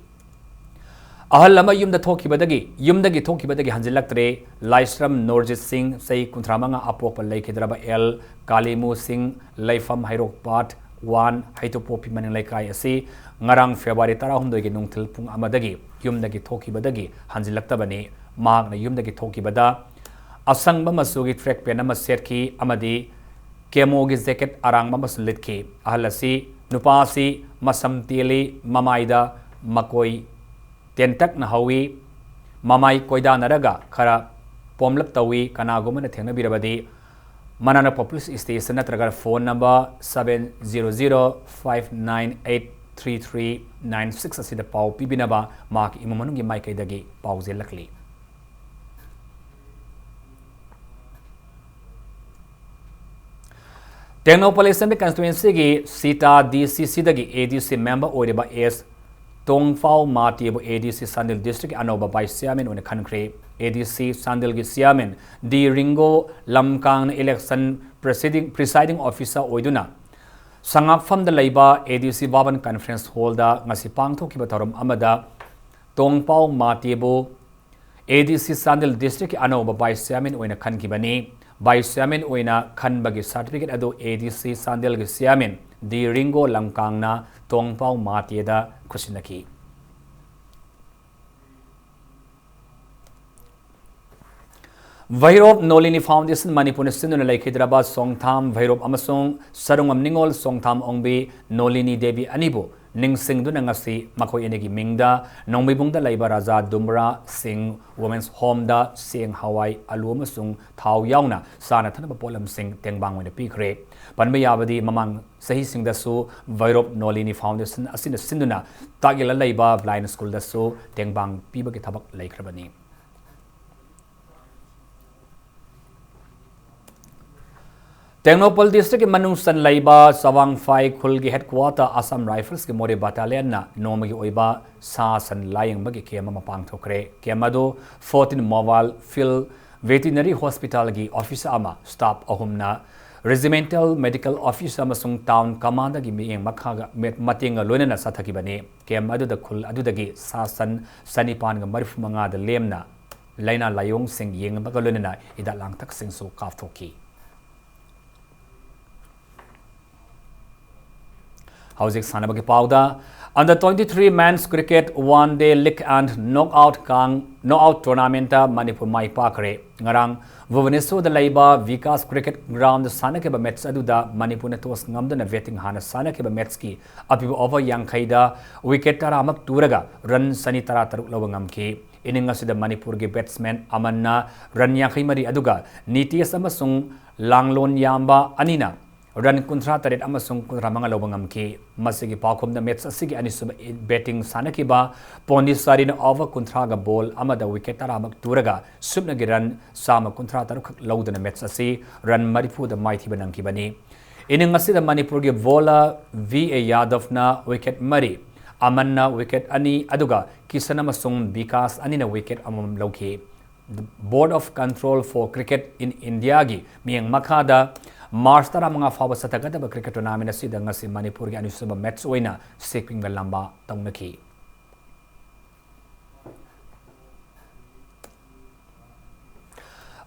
ꯑꯍꯜ ꯑꯃ ꯌꯨꯝꯗ ꯊꯣꯛꯈꯤꯕꯗꯒꯤ, ꯌꯨꯝꯗꯒꯤ ꯊꯣꯛꯈꯤꯕꯗꯒꯤ ꯍꯟꯖꯤꯜꯂꯛꯇ꯭ꯔꯦ꯫ ꯂꯥꯏꯁ꯭ꯔꯝ ꯅꯣꯔꯖꯤꯠ ꯁꯤꯡ, ꯆꯍꯤ ꯀꯨꯟꯊ꯭ꯔꯥ ꯃꯉꯥ, ꯑꯄꯣꯛꯄ ꯂꯩꯈꯤꯗ꯭ꯔꯕ ꯑꯦꯜ ꯀꯥꯂꯤꯃꯨ ꯁꯤꯡ, ꯂꯩꯐꯝ ꯍꯩꯔꯣꯛ Part one, ꯍꯩꯇꯨꯞꯄꯣꯛꯄꯤ ꯃꯅꯤꯡ ꯂꯩꯀꯥꯏ ꯑꯁꯤ ꯉꯔꯥꯡ ꯐꯦꯕ꯭ꯔꯨꯋꯥꯔꯤ ꯇꯔꯥꯍꯨꯝꯗꯣꯏꯒꯤ ꯅꯨꯡꯊꯤꯜ ꯄꯨꯡ ꯑꯃꯗꯒꯤ ꯌꯨꯝꯗꯒꯤ ꯊꯣꯛꯈꯤꯕꯗꯒꯤ ꯍꯟꯖꯤꯜꯂꯛꯇꯕꯅꯤ꯫ ꯃꯍꯥꯛꯅ ꯌꯨꯝꯗꯒꯤ ꯊꯣꯛꯈꯤꯕꯗ ꯑꯁꯪꯕ ꯃꯆꯨꯒꯤ track pant ꯑꯃ ꯁꯦꯠꯈꯤ ꯑꯃꯗꯤ ꯀꯦꯃꯣꯒꯤ jacket ꯑꯔꯥꯡꯕ ꯑꯃꯁꯨ ꯂꯤꯠꯈꯤ꯫ ꯑꯍꯜ ꯑꯁꯤ, ꯅꯨꯄꯥ ꯑꯁꯤ ꯃꯁꯝ ꯇꯦꯜꯂꯤ, ꯃꯃꯥꯏꯗ ꯃꯀꯣꯏ ꯇꯦꯟꯇꯛꯅ ꯍꯧꯏ, ꯃꯃꯥꯏ ꯀꯣꯏꯗꯥꯅꯔꯒ ꯈꯔ ꯄꯣꯝꯂꯞ ꯇꯧꯏ꯫ ꯀꯅꯥꯒꯨꯝꯕꯅ ꯊꯦꯡꯅꯕꯤꯔꯕꯗꯤ ꯃꯅꯥꯛ ꯅꯛꯄ police station ꯅꯠꯇ꯭ꯔꯒ phone number seven zero zero five nine eight three three nine six ꯑꯁꯤꯗ ꯄꯥꯎ ꯄꯤꯕꯤꯅꯕ ꯃꯍꯥꯛꯀꯤ ꯏꯃꯨꯡ ꯃꯅꯨꯡꯒꯤ ꯃꯥꯏꯀꯩꯗꯒꯤ ꯄꯥꯎꯖꯦꯜꯂꯛꯂꯤ꯫ ꯇꯦꯡꯅꯧꯄꯜ Assembly Constituency ꯒꯤ ꯁꯤꯇꯥ D C C ꯗꯒꯤ A D C member ꯑꯣꯏꯔꯤꯕ ꯑꯦꯁ ꯇꯣꯡꯐꯥꯎ ꯃꯥꯇꯦꯕꯨ A D C Chandel district ꯑꯅꯧꯕ vice chairman ꯑꯣꯏꯅ ꯈꯟꯈ꯭ꯔꯦ꯫ A D C ꯆꯥꯟꯗꯦꯜꯒꯤ chairman D ꯔꯤꯡꯒꯣ ꯂꯝꯀꯥꯡꯅ election presiding, presiding officer ꯑꯣꯏꯗꯨꯅ ꯁꯉꯥꯛꯐꯝꯗ ꯂꯩꯕ A D C ꯚꯕꯟ conference hall ꯗ ꯉꯁꯤ ꯄꯥꯡꯊꯣꯛꯈꯤꯕ ꯊꯧꯔꯝ ꯑꯃꯗ ꯇꯣꯡꯄꯥꯎ ꯃꯥꯇꯦꯕꯨ A D C Chandel district ꯀꯤ ꯑꯅꯧꯕ vice chairman ꯑꯣꯏꯅ ꯈꯟꯈꯤꯕꯅꯤ꯫ Vice chairman ꯑꯣꯏꯅ ꯈꯟꯕꯒꯤ certificate ꯑꯗꯨ A D C ꯆꯥꯟꯗꯦꯜꯒꯤ chairman D ꯔꯤꯡꯒꯣ ꯂꯝꯀꯥꯡꯅ ꯇꯣꯡꯄꯥꯎ ꯃꯥꯇꯦꯗ ꯈꯨꯠꯁꯤꯟꯅꯈꯤ꯫ ꯚꯩꯔꯣꯞ ꯅꯣꯂꯤꯅꯤ Foundation ꯃꯅꯤꯄꯨꯔꯅ ꯁꯤꯟꯗꯨꯅ ꯂꯩꯈꯤꯗ꯭ꯔꯕ ꯁꯣꯡꯊꯥꯝ ꯚꯩꯔꯣꯞ ꯑꯃꯁꯨꯡ ꯁꯔꯨꯡꯉꯝ ꯅꯤꯉꯣꯜ ꯁꯣꯡꯊꯥꯝ ꯑꯣꯡꯕꯤ ꯅꯣꯂꯤꯅꯤ ꯗꯦꯕꯤ ꯑꯅꯤꯕꯨ ꯅꯤꯡꯁꯤꯡꯗꯨꯅ ꯉꯁꯤ ꯃꯈꯣꯏ ꯑꯅꯤꯒꯤ ꯃꯤꯡꯗ ꯅꯣꯡꯃꯩꯕꯨꯡꯗ ꯂꯩꯕ ꯔꯥꯖꯥ ꯗꯨꯝꯔꯥ ꯁꯤꯡ Women's Home ꯗ ꯆꯦꯡ, ꯍꯋꯥꯏ, ꯑꯂꯨ ꯑꯃꯁꯨꯡ ꯊꯥꯎ ꯌꯥꯎꯅ ꯆꯥꯅ ꯊꯛꯅꯕ ꯄꯣꯠꯂꯝꯁꯤꯡ ꯇꯦꯡꯕꯥꯡ ꯑꯣꯏꯅ ꯄꯤꯈ꯭ꯔꯦ꯫ ꯄꯟꯕ ꯌꯥꯕꯗꯤ ꯃꯃꯥꯡ ꯆꯍꯤꯁꯤꯡꯗꯁꯨ ꯚꯩꯔꯣꯞ ꯅꯣꯂꯤꯅꯤ Foundation ꯑꯁꯤꯅ ꯁꯤꯟꯗꯨꯅ ꯇꯥꯛꯌꯦꯜꯂ ꯂꯩꯕ blind school ꯗꯁꯨ ꯇꯦꯡꯕꯥꯡ ꯄꯤꯕꯒꯤ ꯊꯕꯛ ꯂꯩꯈ꯭ꯔꯕꯅꯤ꯫ ꯇꯦꯡꯅꯧꯄꯜ district ꯀꯤ ꯃꯅꯨꯡ ꯆꯟ ꯂꯩꯕ ꯆꯋꯥꯡꯐꯥꯏ ꯈꯨꯜꯒꯤ headquarter Assam Rifles ꯀꯤ ꯃꯣꯔꯦ battalion ꯅ ꯅꯣꯡꯃꯒꯤ ꯑꯣꯏꯕ ꯁꯥ ꯁꯟ ꯂꯥꯌꯦꯡꯕꯒꯤ camp ꯑꯃ ꯄꯥꯡꯊꯣꯛꯈ꯭ꯔꯦ꯫ Camp ꯑꯗꯨ fourteen mobile field veterinary hospital ꯒꯤ officer ꯑꯃ, staff ꯑꯍꯨꯝꯅ, regimental medical officer ꯑꯃꯁꯨꯡ town commander ꯒꯤ ꯃꯤꯠꯌꯦꯡ ꯃꯈꯥꯒ, ꯃꯦ-, ꯃꯇꯦꯡꯒ ꯂꯣꯏꯅꯅ ꯆꯠꯊꯈꯤꯕꯅꯤ꯫ Camp ꯑꯗꯨꯗ ꯈꯨꯜ ꯑꯗꯨꯗꯒꯤ ꯁꯥ ꯁꯟ ꯆꯅꯤꯄꯥꯟꯒ ꯃꯔꯤꯐꯨ ꯃꯉꯥꯗ ꯂꯦꯝꯅ ꯂꯥꯏꯅꯥ ꯂꯥꯏꯑꯣꯡꯁꯤꯡ ꯌꯦꯡꯕꯒ ꯂꯣꯏꯅꯅ ꯍꯤꯗꯥꯛ ꯂꯥꯡꯊꯛꯁꯤꯡꯁꯨ ꯀꯥꯞꯊꯣꯛꯈꯤ꯫ ꯍꯧꯖꯤꯛ ꯁꯥꯟꯅꯕꯒꯤ ꯄꯥꯎꯗ, Under twenty-three Men's Cricket One Day League and Knockout ꯀꯥꯡ Knockout Tournament ꯇ ꯃꯅꯤꯄꯨꯔ ꯃꯥꯏ ꯄꯥꯛꯈ꯭ꯔꯦ꯫ ꯉꯔꯥꯡ ꯚꯨꯕꯅꯦꯁꯣꯔꯗ ꯂꯩꯕ ꯚꯤꯀꯥꯁ Cricket Ground ꯗ ꯁꯥꯟꯅꯈꯤꯕ match ꯑꯗꯨꯗ ꯃꯅꯤꯄꯨꯔꯅ toss ꯉꯝꯗꯨꯅ batting ꯍꯥꯟꯅ ꯁꯥꯟꯅꯈꯤꯕ match ꯀꯤ ꯑꯄꯤꯕ over ꯌꯥꯡꯈꯩꯗ wicket ꯇꯔꯥꯃꯛ ꯇꯨꯔꯒ run ꯆꯅꯤ ꯇꯔꯥꯇꯔꯨꯛ ꯂꯧꯕ ꯉꯝꯈꯤ꯫ Inning ꯑꯁꯤꯗ ꯃꯅꯤꯄꯨꯔꯒꯤ batsman ꯑꯃꯟꯅ run ꯌꯥꯡꯈꯩ ꯃꯔꯤ, ꯑꯗꯨꯒ ꯅꯤꯇꯦꯁ ꯑꯃꯁꯨꯡ ꯂꯥꯡꯂꯣꯟ ꯌꯥꯝꯕ ꯑꯅꯤꯅ run ꯀꯨꯟꯊ꯭ꯔꯥ ꯇꯔꯦꯠ ꯑꯃꯁꯨꯡ ꯀꯨꯟꯊ꯭ꯔꯥ ꯃꯉꯥ ꯂꯧꯕ ꯉꯝꯈꯤ꯫ ꯃꯁꯤꯒꯤ ꯄꯥꯎꯈꯨꯝꯗ match ꯑꯁꯤꯒꯤ ꯑꯅꯤꯁꯨꯕ batting ꯁꯥꯟꯅꯈꯤꯕ ꯄꯣꯟꯗꯤꯆꯥꯔꯤꯅ over ꯀꯨꯟꯊ꯭ꯔꯥꯒ ball ꯑꯃꯗ wicket ꯇꯔꯥꯃꯛ ꯇꯨꯔꯒ ꯁꯨꯞꯅꯒꯤ run ꯆꯥꯝꯃ ꯀꯨꯟꯊ꯭ꯔꯥ ꯇꯔꯨꯛ ꯈꯛ ꯂꯧꯗꯨꯅ match ꯑꯁꯤ run ꯃꯔꯤꯐꯨꯗ ꯃꯥꯏꯊꯤꯕ ꯅꯪꯈꯤꯕꯅꯤ꯫ Inning ꯑꯁꯤꯗ ꯃꯅꯤꯄꯨꯔꯒꯤ bowler V A ꯌꯥꯗꯕꯅ wicket ꯃꯔꯤ, ꯑꯃꯟꯅ wicket ꯑꯅꯤ, ꯑꯗꯨꯒ ꯀꯤꯁꯟ ꯑꯃꯁꯨꯡ ꯕꯤꯀꯥꯁ ꯑꯅꯤꯅ wicket ꯑꯃꯃꯝ ꯂꯧꯈꯤ꯫ The Board of Control for Cricket in Indiaꯒꯤ ꯃꯤꯠꯌꯦꯡ ꯃꯈꯥꯗ March ꯇꯔꯥꯃꯉꯥ ꯐꯥꯎꯕ ꯆꯠꯊꯒꯗꯕ cricket tournament ꯑꯁꯤꯗ ꯉꯁꯤ ꯃꯅꯤꯄꯨꯔꯒꯤ ꯑꯅꯤꯁꯨꯕ match ꯑꯣꯏꯅ ꯁꯤꯛꯀꯤꯝꯒ ꯂꯝꯕꯥ ꯇꯧꯅꯈꯤ꯫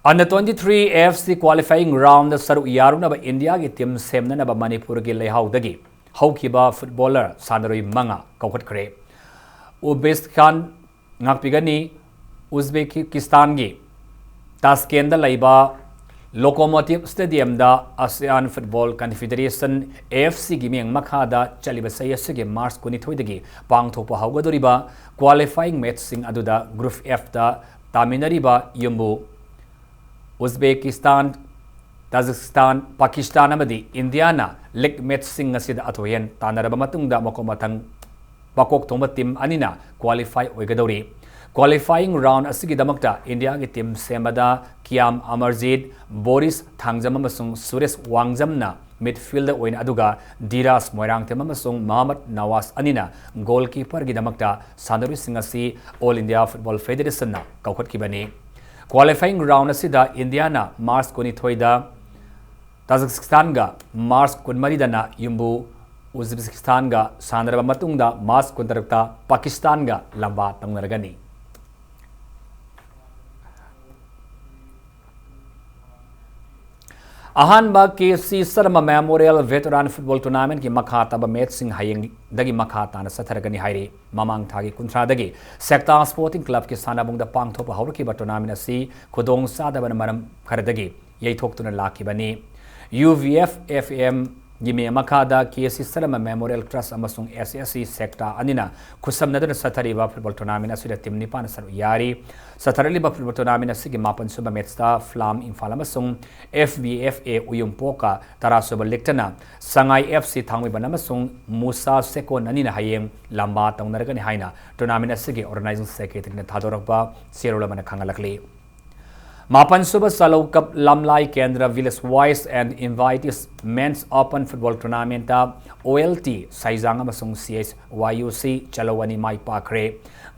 Under twenty-three AFC qualifying round ꯁꯔꯨꯛ ꯌꯥꯔꯨꯅꯕ ꯏꯟꯗꯤꯌꯥꯒꯤ team ꯁꯦꯝꯅꯅꯕ ꯃꯅꯤꯄꯨꯔꯒꯤ ꯂꯩꯍꯥꯎꯗꯒꯤ ꯍꯧꯈꯤꯕ footballer ꯁꯥꯟꯅꯔꯣꯏ ꯃꯉꯥ ꯀꯧꯈꯠꯈ꯭ꯔꯦ꯫ ꯎꯖꯕꯦꯀꯤꯁꯇꯥꯟ ꯉꯥꯛꯄꯤꯒꯅꯤ꯫ ꯎꯖꯕꯦꯀꯤꯁꯇꯥꯟꯒꯤ ꯇꯥꯁꯀꯦꯟꯗ ꯂꯩꯕ Lokomotiv Stadiumꯗ ASEAN Football Confederation, AFCꯒꯤ ꯃꯤꯠꯌꯦꯡ ꯃꯈꯥꯗ ꯆꯠꯂꯤꯕ ꯆꯍꯤ ꯑꯁꯤꯒꯤ March ꯀꯨꯟꯅꯤꯊꯣꯏꯗꯒꯤ ꯄꯥꯡꯊꯣꯛꯄ ꯍꯧꯒꯗꯧꯔꯤꯕ qualifying matchꯁꯤꯡ ꯑꯗꯨꯗ Group Fꯇ ꯇꯥꯃꯤꯟꯅꯔꯤꯕ ꯌꯨꯝꯕꯨ ꯎꯖꯕꯦꯀꯤꯁꯇꯥꯟ, ꯇꯥꯖꯤꯛꯁꯇꯥꯟ, ꯄꯥꯀꯤꯁꯇꯥꯟ ꯑꯃꯗꯤ ꯏꯟꯗꯤꯌꯥꯅ league matchꯁꯤꯡ ꯑꯁꯤꯗ ꯑꯊꯣꯏ ꯑꯍꯦꯟ ꯇꯥꯟꯅꯔꯕ ꯃꯇꯨꯡꯗ ꯃꯀꯣꯛ ꯃꯊꯪ ꯃꯀꯣꯛ ꯊꯣꯡꯕ team ꯑꯅꯤꯅ qualify ꯑꯣꯏꯒꯗꯧꯔꯤ꯫ Qualifying round ꯑꯁꯤꯒꯤꯗꯃꯛꯇ ꯏꯟꯗꯤꯌꯥꯒꯤ team ꯁꯦꯝꯕꯗ ꯀꯤꯌꯥꯝ ꯑꯃꯔꯖꯤꯠ, ꯕꯣꯔꯤꯁ ꯊꯥꯡꯖꯝ ꯑꯃꯁꯨꯡ ꯁꯨꯔꯦꯁ ꯋꯥꯡꯖꯝꯅ midfield ꯑꯣꯏꯅ, ꯑꯗꯨꯒ ꯙꯤꯔꯥꯖ ꯃꯣꯏꯔꯥꯡꯊꯦꯝ ꯑꯃꯁꯨꯡ ꯃꯍꯃꯗ ꯅꯋꯥꯖ ꯑꯅꯤꯅ goalkeeperꯒꯤꯗꯃꯛꯇ ꯁꯥꯟꯅꯔꯣꯏꯁꯤꯡ ꯑꯁꯤ All India Football Federationꯅ ꯀꯧꯈꯠꯈꯤꯕꯅꯤ꯫ Qualifying round ꯑꯁꯤꯗ ꯏꯟꯗꯤꯌꯥꯅ March ꯀꯨꯟꯅꯤꯊꯣꯏꯗ ꯇꯥꯖꯤꯛꯁꯇꯥꯟꯒ, March ꯀꯨꯟꯃꯔꯤꯗꯅ ꯌꯨꯝꯕꯨ ꯎꯖꯕꯦꯀꯤꯁꯇꯥꯟꯒ ꯁꯥꯟꯅꯔꯕ ꯃꯇꯨꯡꯗ March ꯀꯨꯟꯇꯔꯨꯛꯇ ꯄꯥꯀꯤꯁꯇꯥꯟꯒ ꯂꯝꯕꯥ ꯇꯧꯅꯔꯒꯅꯤ꯫ ꯑꯍꯥꯟꯕ K C Sharma Memorial Veteran Football Tournamentꯀꯤ ꯃꯈꯥ ꯇꯥꯕ matchꯁꯤꯡ ꯍꯌꯦꯡꯗꯒꯤ ꯃꯈꯥ ꯇꯥꯅ ꯆꯠꯊꯔꯒꯅꯤ ꯍꯥꯏꯔꯤ꯫ ꯃꯃꯥꯡ ꯊꯥꯒꯤ ꯀꯨꯟꯊ꯭ꯔꯥꯗꯒꯤ ꯁꯦꯛꯇꯥ Sporting Clubꯀꯤ ꯁꯥꯟꯅꯕꯨꯡꯗ ꯄꯥꯡꯊꯣꯛꯄ ꯍꯧꯔꯛꯈꯤꯕ tournament ꯑꯁꯤ ꯈꯨꯗꯣꯡ ꯆꯥꯗꯕꯅ ꯃꯔꯝ ꯈꯔꯗꯒꯤ ꯌꯩꯊꯣꯛꯇꯨꯅ ꯂꯥꯛꯈꯤꯕꯅꯤ꯫ UVFFMꯒꯤ ꯃꯤꯠꯌꯦꯡ ꯃꯈꯥꯗ K C Sharma Memorial Trust ꯑꯃꯁꯨꯡ SSC ꯁꯦꯛꯇꯥ ꯑꯅꯤꯅ ꯈꯨꯠꯁꯝꯅꯗꯨꯅ ꯆꯠꯊꯔꯤꯕ football tournament ꯑꯁꯤꯗ team ꯅꯤꯄꯥꯟꯅ ꯁꯔꯨꯛ ꯌꯥꯔꯤ꯫ ꯆꯠꯊꯔꯛꯂꯤꯕ football tournament ꯑꯁꯤꯒꯤ ꯃꯥꯄꯟꯁꯨꯕ matchꯇ ꯐ꯭ꯂꯥꯝ ꯏꯝꯐꯥꯜ ꯑꯃꯁꯨꯡ FVFA ꯎꯌꯨꯝꯄꯣꯛꯀ, ꯇꯔꯥꯁꯨꯕ leagueꯇꯅ ꯁꯉꯥꯏ FC ꯊꯥꯡꯃꯩꯕꯟ ꯑꯃꯁꯨꯡ ꯃꯨꯁꯥ ꯁꯦꯀꯣꯟ ꯑꯅꯤꯅ ꯍꯌꯦꯡ ꯂꯝꯕꯥ ꯇꯧꯅꯔꯒꯅꯤ ꯍꯥꯏꯅ tournament ꯑꯁꯤꯒꯤ organizing secretaryꯅ ꯊꯥꯗꯣꯔꯛꯄ ꯆꯦꯔꯣꯜ ꯑꯃꯅ ꯈꯪꯍꯜꯂꯛꯂꯤ꯫ ꯃꯥꯄꯟꯁꯨꯕ ꯆꯥꯂꯧ ꯀꯞ ꯂꯝꯂꯥꯏ ꯀꯦꯟꯗ꯭ꯔ Village Wise and Invitees Men's Open Football Tournamentꯇ OLT ꯁꯩꯖꯥꯡ ꯑꯃꯁꯨꯡ CHYUC ꯆꯥꯂꯧ ꯑꯅꯤ ꯃꯥꯏ ꯄꯥꯛꯈ꯭ꯔꯦ꯫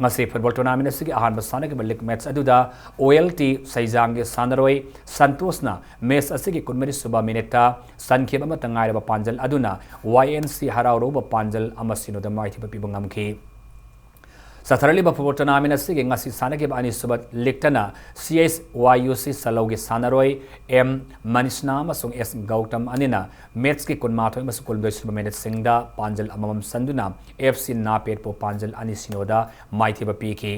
ꯉꯁꯤ football tournament ꯑꯁꯤꯒꯤ ꯑꯍꯥꯟꯕ ꯁꯥꯟꯅꯈꯤꯕ league match ꯑꯗꯨꯗ OLT ꯁꯩꯖꯥꯡꯒꯤ ꯁꯥꯟꯅꯔꯣꯏ ꯁꯟꯇꯣꯁꯅ match ꯑꯁꯤꯒꯤ ꯀꯨꯟꯃꯔꯤ ꯁꯨꯕ minuteꯇ ꯆꯟꯈꯤꯕ ꯑꯃꯠꯇ ꯉꯥꯏꯔꯕ ꯄꯥꯟꯖꯜ ꯑꯗꯨꯅ YNC ꯍꯔꯥꯎꯔꯧꯕ ꯄꯥꯟꯖꯜ ꯑꯃ ꯁꯤꯅꯣꯗ ꯃꯥꯏꯊꯤꯕ ꯄꯤꯕ ꯉꯝꯈꯤ꯫ ꯆꯠꯊꯔꯛꯂꯤꯕ football tournament ꯑꯁꯤꯒꯤ ꯉꯁꯤ ꯁꯥꯟꯅꯈꯤꯕ ꯑꯅꯤꯁꯨꯕ leagueꯇꯅ CHYUC ꯆꯥꯂꯧꯒꯤ ꯁꯥꯟꯅꯔꯣꯏ M ꯃꯅꯤꯁꯅꯥ ꯑꯃꯁꯨꯡ S ꯒꯧꯇꯝ ꯑꯅꯤꯅ matchꯀꯤ ꯀꯨꯟꯃꯥꯊꯣꯏ ꯑꯃꯁꯨꯡ ꯀꯨꯟꯍꯨꯝꯗꯣꯏ ꯁꯨꯕ minuteꯁꯤꯡꯗ ꯄꯥꯟꯖꯜ ꯑꯃꯃꯝ ꯁꯟꯗꯨꯅ FC ꯅꯥꯄꯦꯠꯄꯨ ꯄꯥꯟꯖꯜ ꯑꯅꯤ ꯁꯤꯅꯣꯗ ꯃꯥꯏꯊꯤꯕ ꯄꯤꯈꯤ꯫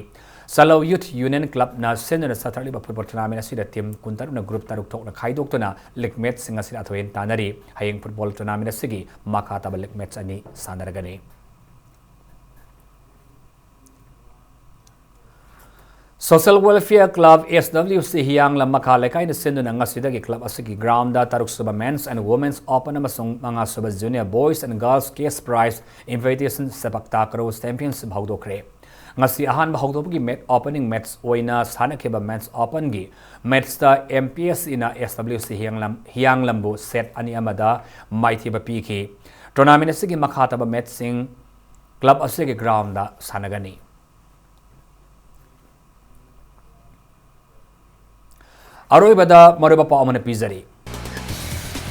ꯆꯥꯂꯧ Youth Union Clubꯅ ꯁꯤꯟꯗꯨꯅ ꯆꯠꯊꯔꯛꯂꯤꯕ football tournament ꯑꯁꯤꯗ team ꯀꯨꯟꯇꯔꯨꯛꯅ group ꯇꯔꯨꯛ ꯊꯣꯛꯅ ꯈꯥꯏꯗꯣꯛꯇꯨꯅ league matchꯁꯤꯡ ꯑꯁꯤꯗ ꯑꯊꯣꯏ ꯑꯍꯦꯟ ꯇꯥꯟꯅꯔꯤ꯫ ꯍꯌꯦꯡ football tournament ꯑꯁꯤꯒꯤ ꯃꯈꯥ ꯇꯥꯕ league match ꯑꯅꯤ ꯁꯥꯟꯅꯔꯒꯅꯤ꯫ Social Welfare Club SWC ꯍꯤꯌꯥꯡꯂꯝ ꯃꯈꯥ ꯂꯩꯀꯥꯏꯅ ꯁꯤꯟꯗꯨꯅ ꯉꯁꯤꯗꯒꯤ club ꯑꯁꯤꯒꯤ groundꯗ ꯇꯔꯨꯛ ꯁꯨꯕ Men's and Women's Open ꯑꯃꯁꯨꯡ ꯃꯉꯥ ꯁꯨꯕ Junior Boys and Girls Cash Prize Invitation sepak takraw Championsship ꯍꯧꯗꯣꯛꯈ꯭ꯔꯦ꯫ ꯉꯁꯤ ꯑꯍꯥꯟꯕ ꯍꯧꯗꯣꯛꯄꯒꯤ mat-, opening match ꯑꯣꯏꯅ ꯁꯥꯟꯅꯈꯤꯕ Men's Openꯒꯤ matchꯇ MPSCꯅ SWC ꯍꯤꯌꯥꯡꯂꯝ, ꯍꯤꯌꯥꯡꯂꯝꯕꯨ set ꯑꯅꯤ ꯑꯃꯗ ꯃꯥꯏꯊꯤꯕ ꯄꯤꯈꯤ꯫ Tournament ꯑꯁꯤꯒꯤ ꯃꯈꯥ ꯇꯥꯕ matchꯁꯤꯡ club ꯑꯁꯤꯒꯤ groundꯗ ꯁꯥꯟꯅꯒꯅꯤ꯫ ꯑꯔꯣꯏꯕꯗ ꯃꯔꯨꯑꯣꯏꯕ ꯄꯥꯎ ꯑꯃꯅ ꯄꯤꯖꯔꯤ꯫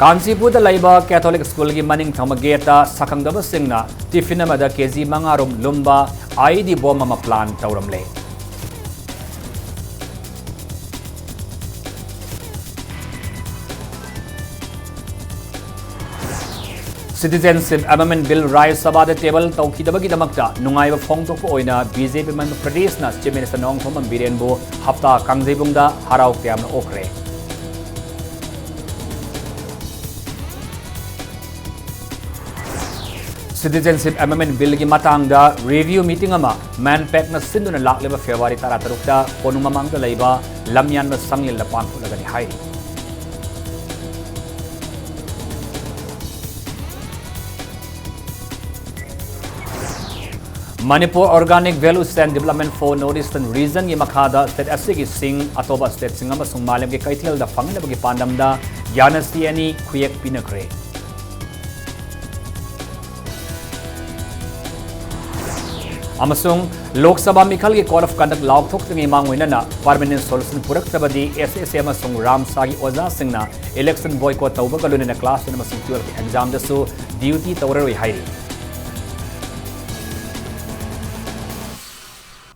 ꯀꯥꯟꯆꯤꯄꯨꯔꯗ ꯂꯩꯕ Catholic Schoolꯒꯤ ꯃꯅꯤꯡ ꯊꯪꯕ gateꯇ ꯁꯛꯈꯪꯗꯕꯁꯤꯡꯅ tiffin ꯑꯃꯗ KG ꯃꯉꯥ ꯔꯣꯝ ꯂꯨꯝꯕ IED bomb ꯑꯃ plan ꯇꯧꯔꯝꯂꯦ꯫ Citizenship Amendment Bill ꯔꯥꯖ꯭ꯌ ꯁꯚꯥꯗ table ꯇꯧꯈꯤꯗꯕꯒꯤꯗꯃꯛꯇ ꯅꯨꯡꯉꯥꯏꯕ ꯐꯣꯡꯗꯣꯛꯄ ꯑꯣꯏꯅ BJP member ꯄ꯭ꯔꯗꯦꯁꯅ Chief Minister Nongthombam ꯕꯤꯔꯦꯟꯕꯨ ꯍꯞꯇꯥ ꯀꯥꯡꯖꯩꯕꯨꯡꯗ ꯍꯔꯥꯎ ꯇꯌꯥꯝꯅ ꯑꯣꯛꯈ꯭ꯔꯦ꯫ Citizenship Amendment Billꯒꯤ ꯃꯇꯥꯡꯗ review meeting ꯑꯃ MANPACꯅ ꯁꯤꯟꯗꯨꯅ ꯂꯥꯛꯂꯤꯕ February ꯇꯔꯥꯇꯔꯨꯛꯇ ꯀꯣꯅꯨꯡ ꯃꯃꯥꯡꯗ ꯂꯩꯕ ꯂꯝꯌꯥꯟꯕ ꯁꯪꯂꯦꯟꯗ ꯄꯥꯡꯊꯣꯛꯂꯒꯅꯤ ꯍꯥꯏꯔꯤ꯫ Manipur Organic Value Chain Development for North Eastern Region ꯒꯤ ꯃꯈꯥꯗ state ꯑꯁꯤꯒꯤ ꯁꯤꯡ ꯑꯇꯣꯞꯄ state ꯁꯤꯡ ꯑꯃꯁꯨꯡ ꯃꯥꯂꯦꯝꯒꯤ ꯀꯩꯊꯦꯜꯗ ꯐꯪꯅꯕꯒꯤ ꯄꯥꯟꯗꯝꯗ ꯌꯥꯅꯁꯤ ꯑꯅꯤ ꯈꯨꯌꯦꯛ ꯄꯤꯅꯈ꯭ꯔꯦ꯫ ꯑꯃꯁꯨꯡ ꯂꯣꯛ ꯁꯚꯥ ꯃꯤꯈꯜꯒꯤ Code of Conduct ꯂꯥꯎꯊꯣꯛꯇ꯭ꯔꯤꯉꯩ ꯃꯥꯡꯑꯣꯏꯅꯅ permanent solution ꯄꯨꯔꯛꯇ꯭ꯔꯕꯗꯤ S S A ꯑꯃꯁꯨꯡ ꯔꯥꯝꯁꯥꯒꯤ ꯑꯣꯖꯥꯁꯤꯡꯅ election boycott ꯇꯧꯕꯒ ꯂꯣꯏꯅꯅ class ten ꯑꯃꯁꯨꯡ twelve exam ꯗꯁꯨ duty ꯇꯧꯔꯔꯣꯏ ꯍꯥꯏꯔꯤ꯫